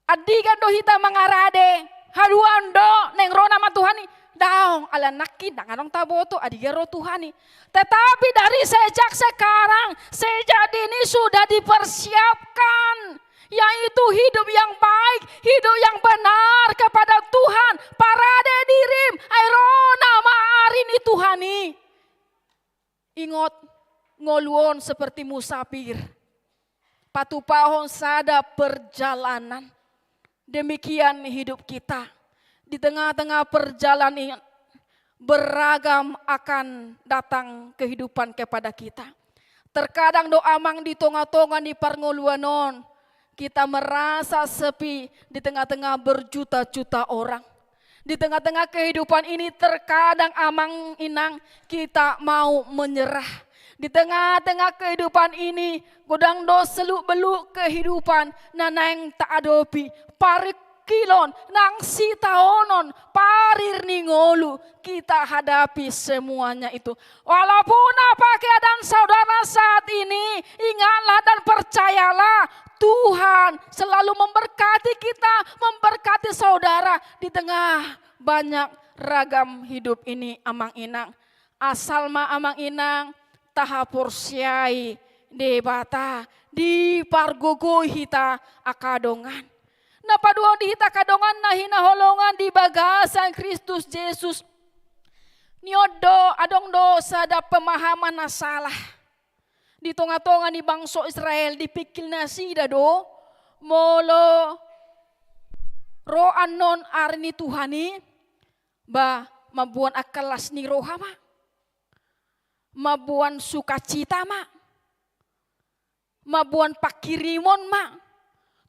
Andigan do hita mangarade, haduan do naeng ro nama Tuhan i? Daong, ala nangkin ndang adong taboto andigan ro Tuhan i. Tetapi dari sejak sekarang, sejak dini sudah dipersiapkan, yaitu hidup yang baik, hidup yang benar kepada Tuhan. Parade dirim, ai ro nama ari ni Tuhan i. Ingot, ngolu on seperti musafir, patupahon sada perjalanan. Demikian hidup kita. Di tengah-tengah perjalanan ini, beragam akan datang kehidupan kepada kita. Terkadang do, amang, di tonga-tonga ni parngoluan on, kita merasa sepi di tengah-tengah berjuta-juta orang. Di tengah-tengah kehidupan ini, terkadang, amang inang, kita mau menyerah. Di tengah-tengah kehidupan ini, godang do seluk-beluk kehidupan na naeng taadopi. Parungkilon, nang sitaonon, parir ni ngolu, kita hadapi semuanya itu. Walaupun apa keadaan saudara saat ini, ingatlah dan percayalah, Tuhan selalu memberkati kita, memberkati saudara di tengah banyak ragam hidup ini, amang inang. Asal ma, amang inang, tahaporseai Debata, dipargogoi hita angka dongan. Na paduahon di hita angka dongan na hinaholongan di bagasan Kristus Jesus. Ni on do, adong do sada pemahaman na salah di tonga-tonga ni bangso Israel. Dipingkir nasida do, molo ro annon ari ni Tuhan i, ba, mamboan angka las ni roha ma, mamboan sukacita ma, mamboan pangkirimon ma.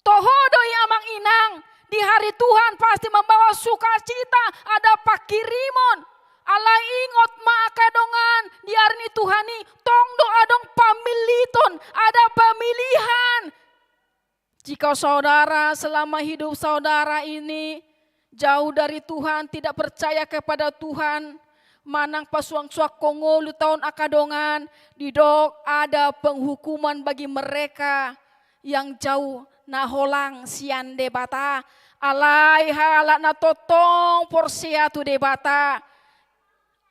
Toho do i, amang inang, di hari Tuhan pasti membawa sukacita, ada pangkirimon. Alai ingot ma angka dongan, di ari ni Tuhan i tong do adong pamiliton, ada pemilihan. Jika saudara selama hidup saudara ini jauh dari Tuhan, tidak percaya kepada Tuhan, manang pasuang-suangkon ngolu taon angka dongan, didok ada penghukuman bagi mereka yang jauh na holang sian Debata. Alai halak na tongtong porsea tu Debata,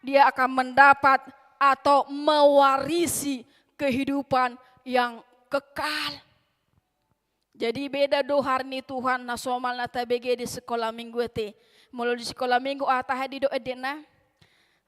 dia akan mendapat atau mewarisi kehidupan yang kekal. Jadi beda do hari ni Tuhan na somal na tabege di sekolah minggu ate. Molo di sekolah minggu, ah, tahe didok endena,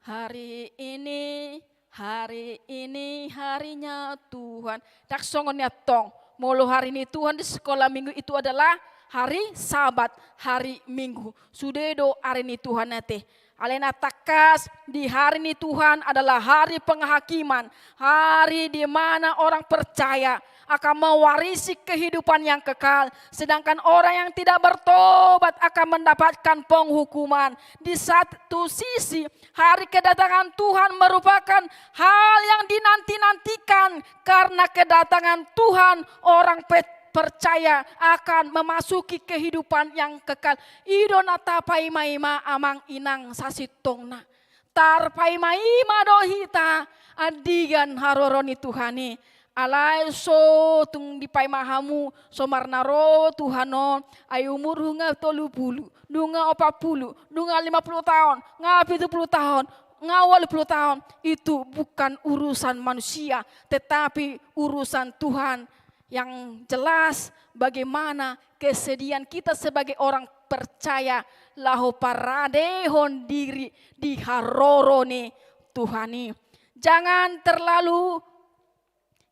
hari ini, hari ini harinya Tuhan. Ndang songon i antong. Molo hari ni Tuhan di sekolah minggu itu adalah hari Sabat, hari Minggu. Sude do ari ni Tuhan ate. Alai na tangkas, di hari ni Tuhan adalah hari penghakiman, hari di mana orang percaya akan mewarisi kehidupan yang kekal, sedangkan orang yang tidak bertobat akan mendapatkan penghukuman. Di satu sisi, hari kedatangan Tuhan merupakan hal yang dinanti-nantikan, karena kedatangan Tuhan orang pe-, percaya akan memasuki kehidupan yang kekal. I do na tapaima-ima amang inang sasintongna. Tarpaima-ima do hita andigan haroro ni Tuhan i. Alai so tung dipaima hamu, so marnaro Tuhan on, ai umurhu nga tolu pulu, nunga opat pulu, nunga lima pulu taon, nga pitu pulu taon, nga ualu pulu taon, itu bukan urusan manusia, tetapi urusan Tuhan. Yang jelas, bagaimana kesediaan kita sebagai orang percaya laho paradehon diri di haroro ni Tuhan i. Jangan terlalu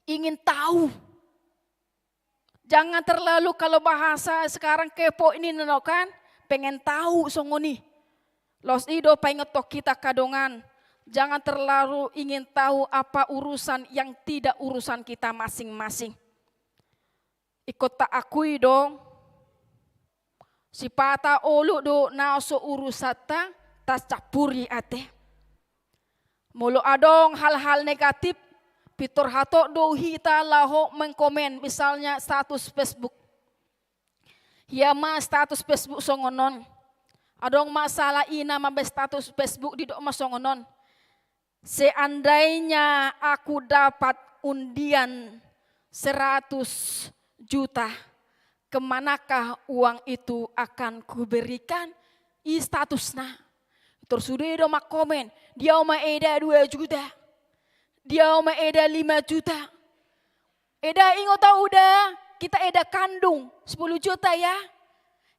ingin tahu. Jangan terlalu, kalau bahasa sekarang, kepo ini, no, kan? Pengen tahu songon i. Laos i do paingothon hita angka dongan. Jangan terlalu ingin tahu apa urusan yang tidak urusan kita masing-masing. Ingkon taakui do, sipata olo do na so urusanta tacampuri ate. Molo adong hal-hal negatif, pintor hatop do hita laho mengkomen, misalnya status Facebook. Ia ma status Facebook songon on. Adong ma salah ina mambaen status Facebook, didok ma songon on: "Seandainya aku dapat undian seratus juta, kemanakah uang itu akan kuberikan?" I statusna. Tor sude do mangkomen, "Dia ma eda dua juta. Dia ma eda lima juta. Eda, ingot au da, kita eda kandung, sepuluh juta ya.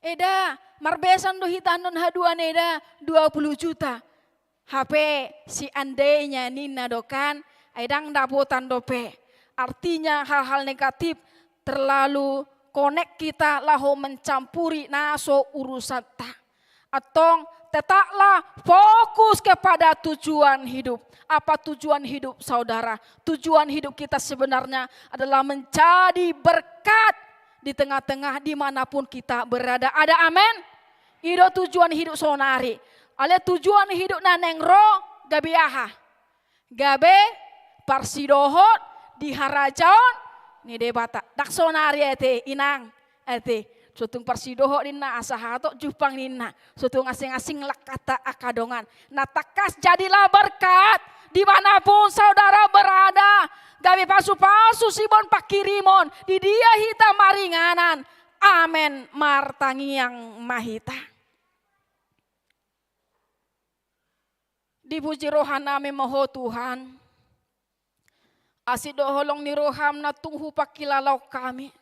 Eda, marbesan do hita annon haduan eda, dua puluh juta." Hape seandainya ninna do kan, ai ndang dapotan dope. Artinya hal-hal negatif terlalu konek kita laho mencampuri na so urusanta. Antong, tetaplah fokus kepada tujuan hidup. Apa tujuan hidup, saudara? Tujuan hidup kita sebenarnya adalah menjadi berkat di tengah-tengah dimanapun kita berada. Ada amen? I do tujuan hidup sonari. Ale tujuan hidup na naeng ro gabe aha? Gabe parsidohot di harajaon ni Debata. Ndang sonari ate, inang, ate. So tung parsidohot ninna, asa hatop jumpang ninna. So tung asing-asing langkanta angka dongan. Na tangkas, jadilah berkat dimanapun saudara berada. Gabe pasu-pasu siboan pangkirimon, di dia hita maringanan. Amen. Martangiang ma hita. Dipuji rohanami ma Ho Tuhan. Asi dohot holong ni roham na tung hupangkilalaon hami.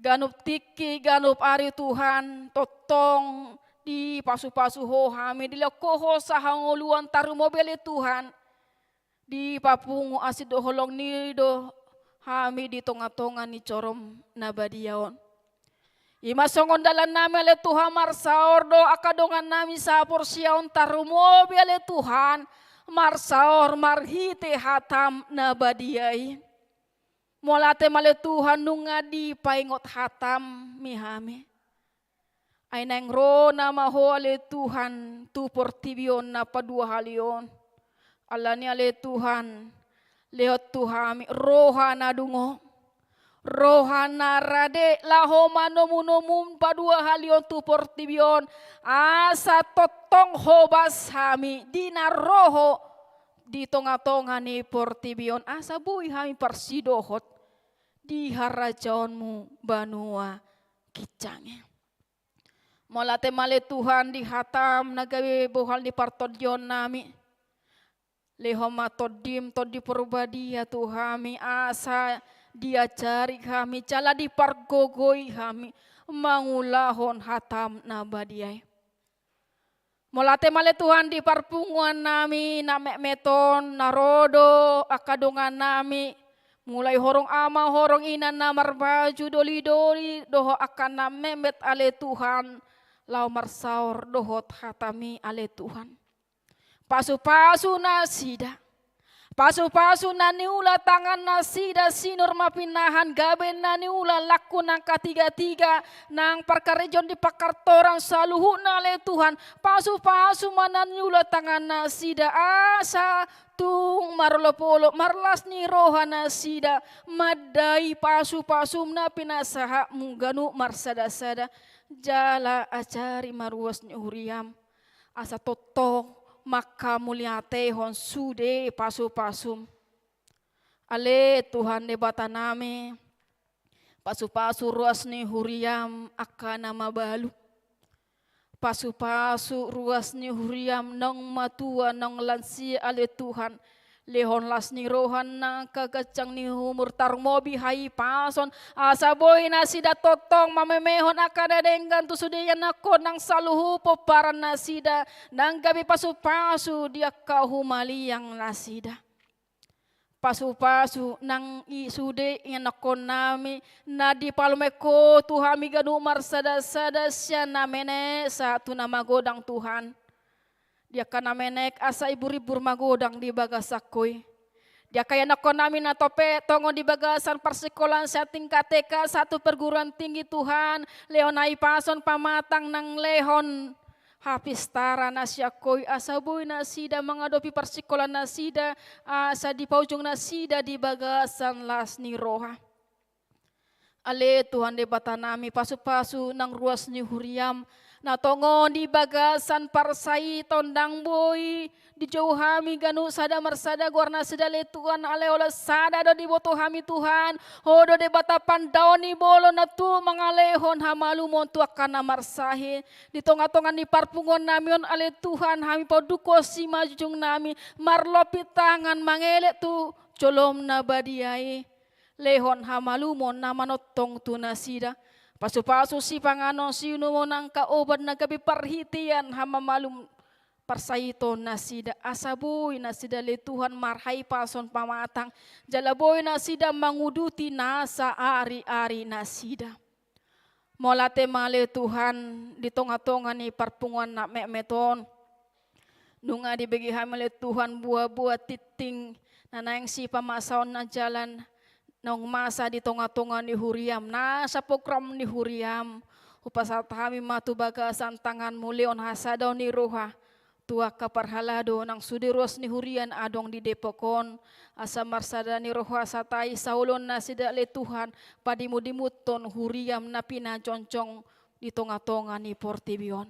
Ganup tingki, ganup ari Tuhan, tongtong dipasu-pasu Ho hami, dilehon Ho hangoluan, tarlumobi ale Tuhan. Dipapungu asi dohot holong ni do hami di tonga-tonga ni jorom na badia on. I ma songon dalannami ale Tuhan, marsaor do angka dongannami saporseaon, tarlumobi ale Tuhan, marsaor marhite hatam na badia i. Mauliate ma ale Tuhan, nunga dipaingot hatam ni hami. Ai naeng ro nama Ho ale Tuhan tu portibi on na paduahali on. Alani ale Tuhan, lehon tu hami roha na dungo, roha na rade, laho manomu-nomu paduahali on tu portibi on, asa tongtong hobas hami di na ro Ho di tonga-tonga ni portibi on, asa boi hami parsidohot di harajaonmu banua ginjang i. Mauliate ma ale Tuhan di hatam na gabe bohal ni partondionnami. Lehon ma Tondim, Tondi Porbadia tu hami, asa diajari hami jala dipargogoi hami mangulahon hatam na badia i. Mauliate ma ale Tuhan di parpunguannami na metmet on, na ro do angka dongannami, mulai horong ama, horong ina na marbaju doli-doli, dohot angka na metmet ale Tuhan, laho marsaor dohot hatami ale Tuhan. Pasu-pasu nasida, Pasu-pasu na niula tangan nasida sinur ma pinahan, gabe na niula laku nang katigatiga, nang parkarejon di pakartoran saluhutna ale Tuhan. Pasu-pasu ma na niula tangan nasida, asa tung marolop-olop, marlas ni roha nasida, mandai pasu-pasum na pinasahatmu ganup marsada-sada, jala ajari ma ruas ni huriam. Asa tongtong mangkamauliatehon sude pasu-pasum. Ale Tuhan Debata nami, pasu-pasu ruas ni huriam angka na mabalu. Pasu-pasu ruas ni huriam naung matua naung lansia ale Tuhan. Lehon las ni roha nang angka ganjang ni umur, tarlumobi hahipason, asa boi nasida tongtong mamemehon angka na denggan tu sude ianakhon nang saluhut pomparan nasida, nang gabe pasu-pasu di angka humaliang nasida. Pasu-pasu nang i sude ianakhon nami, na dipalumaen Ho tu hami ganup marsada-sada sian na menek sahat tu na magodang Tuhan. Di angka na menek asa ibur-ibur magodang di bagasan Ho i. Di angka ianakhon nami na topet tongon di bagasan parsikolaan sian tingkat T K sahat tu perguruan tinggi Tuhan, lehon hahipason pamatang nang lehon hapistaran na sian Ho i asa boi nasida mangadopi parsikolaan nasida, asa dipaujung nasida di bagasan las ni roha. Ale Tuhan Debata nami, pasu-pasu nang ruas ni huriam, na tongon di bagasan parsaiton ndang boi dijou hami ganup sada marsada goar nasida ale Tuhan, alai holan sada do diboto hami Tuhan, Ho do Debata pandaon ni bolon na tuk mangalehon hamalumon tu angka na marsahit. Di tonga-tonga ni parpunguan nami on ale Tuhan, hami paunduk Ho simanjujung nami, marlompit tangan mangelek tu jolom na badia i. Lehon hamalumon na manongtong tu nasida. Pasu-pasu sipanganon siinumon angka obat na gabe parhitean hamamalum parsaiton nasida. Asa boi nasida ale Tuhan marhahipason pamatang. Jala boi nasida manguduti nasa ari-ari nasida. Mauliate ma ale Tuhan di tonga-tonga ni parpunguan na metmet on. Nunga dibege hami ale Tuhan buah-buah tingting na naeng sipamasaonna jala naung masa di tonga-tonga ni huriam, nasa program ni huriam. Hupasahat hami ma tu bagasan tanganmu lehon hasadaon ni roha tu angka parhalado nang sude ruas ni huria na adong di Depok on, asa marsada ni roha satai saoloan nasida ale Tuhan, padimu-dimuthon huriam na pinajongjong di tonga-tonga ni portibi on.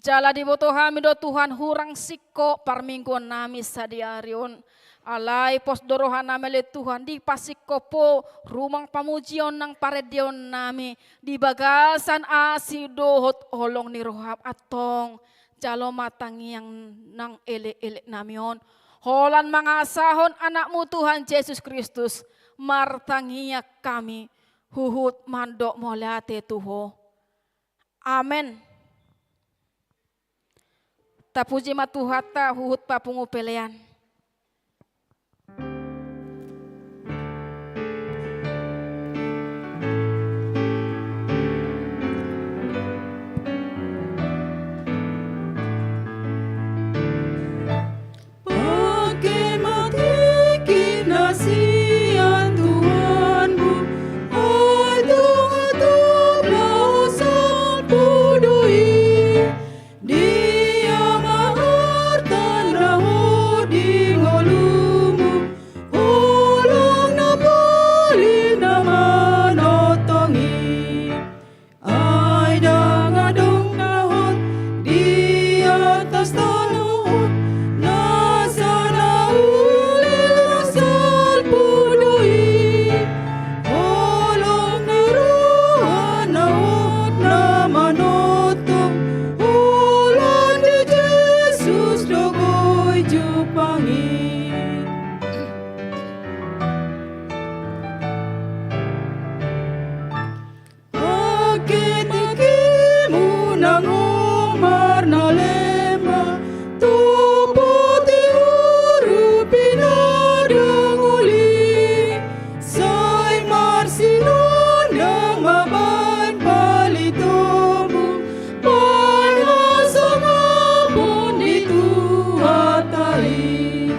Jala diboto hami do Tuhan hurang singkop parmingguon nami sadari on. Alai pos do roha nami ale Tuhan dipasingkop Ho rumang pamujion nang parendeon nami di bagasan asi dohot holong ni roham, antong jalo ma tangiang nang elek-elek nami on. Holan mangasahon anakmu Tuhan Jesus Kristus, martangiang hami huhut mandok mauliate tu Ho. Amen. Tapuji ma Tuhanta huhut papungu pelean. Pangke ma tingki na sian Tuhanmu, ai tung atop laho salpu do i. Dia ma artana ho di ngolumu, holong na palim na manongtong i. Ai ndang adong na hot di atas tano on, nasa na uli na salpu do i. Holong ni roha na hot na manongtong, holan di Jesus do boi jumpang i. Pangke tingkimu nang hombar na lemah, tumpoti hurupi na ndang uli. Sai marsinondang ma baen palitomu, baen hasangapon di Tuhanta i.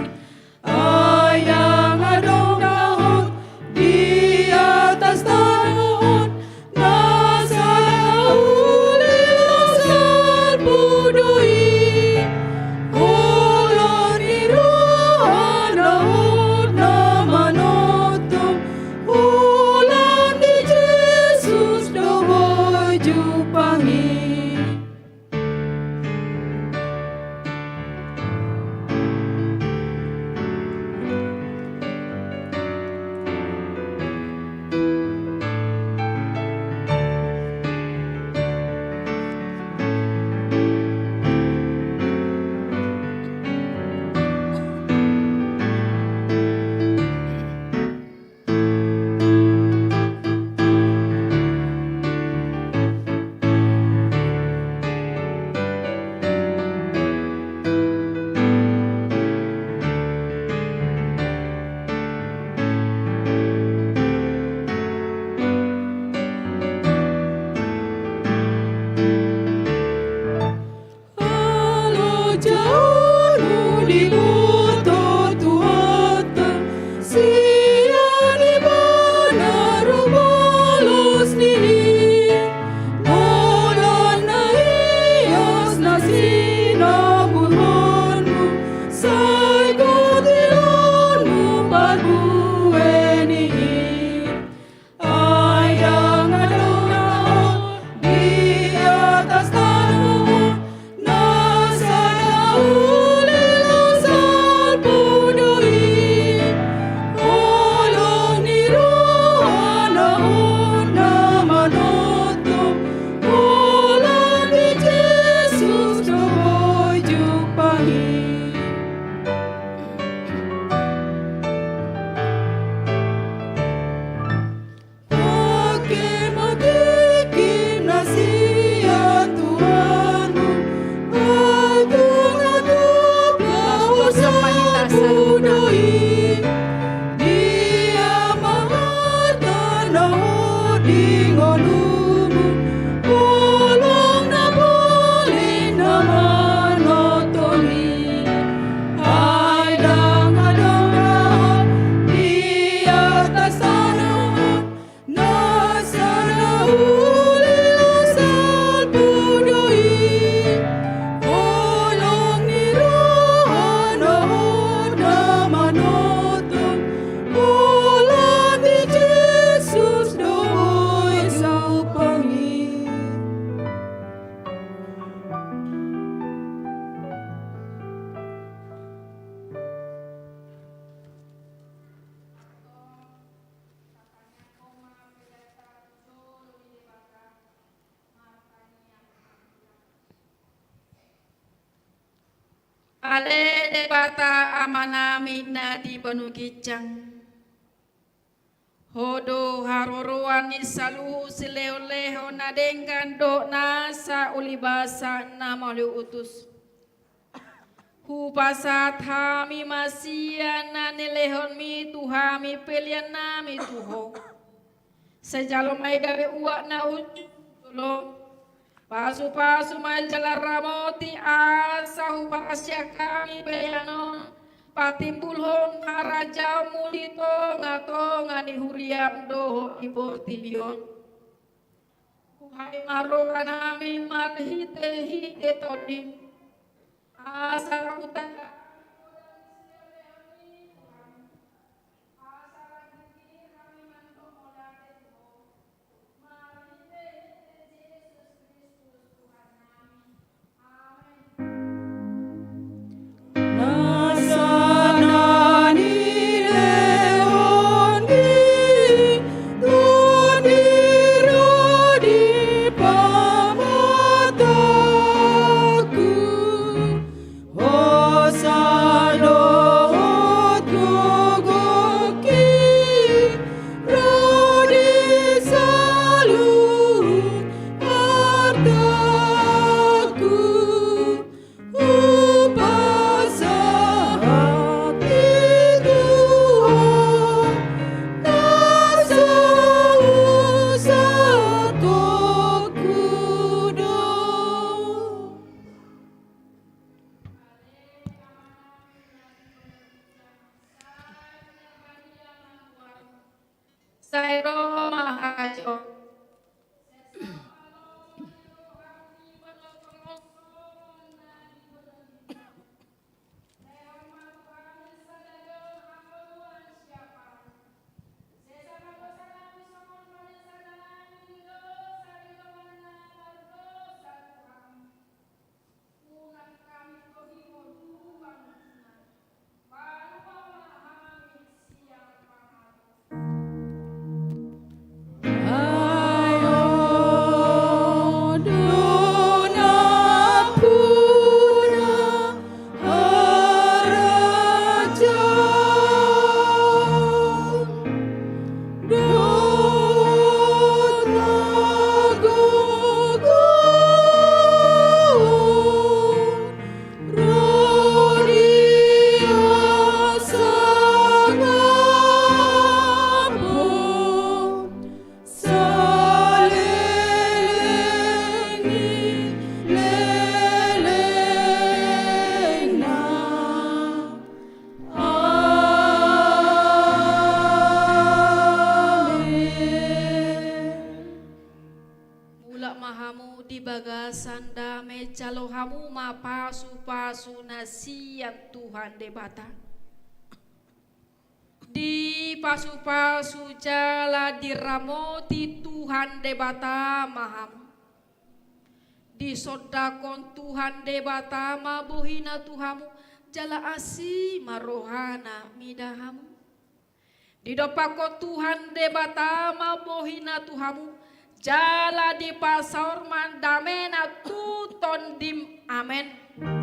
Ale Debata Amanami na di banua ginjang, Ho do haroroan ni saluhut silehonlehon na denggan dohot nasa ulibasa na mauliutus. Hupasahat hami ma sian na nilehonmi tu hami peleannami tu Ho. Sai jalo ma i gabe uap na unjung tu jolo. Pasupasu ma jala ramoti asa hupasian hami pelean on patimbulhon harajaonmu di tongatonga ni huriam dohot di portibi on. Huhai ma rohanami marhitehite Tondim, asa hutanda Sai ro ma harajaon. Amen. Mulak ma hamu di bagasan dame, jalo hamu ma pasupasu na sian Tuhan Debata. Dipasupasu jala diramoti Tuhan Debata ma hamu. Disondangkon Tuhan Debata ma bohina tu hamu, jala asi ma rohana mida hamu. Didompakkon Tuhan Debata ma bohina tu hamu, jala dipasaor ma damena tu tondim. Amen.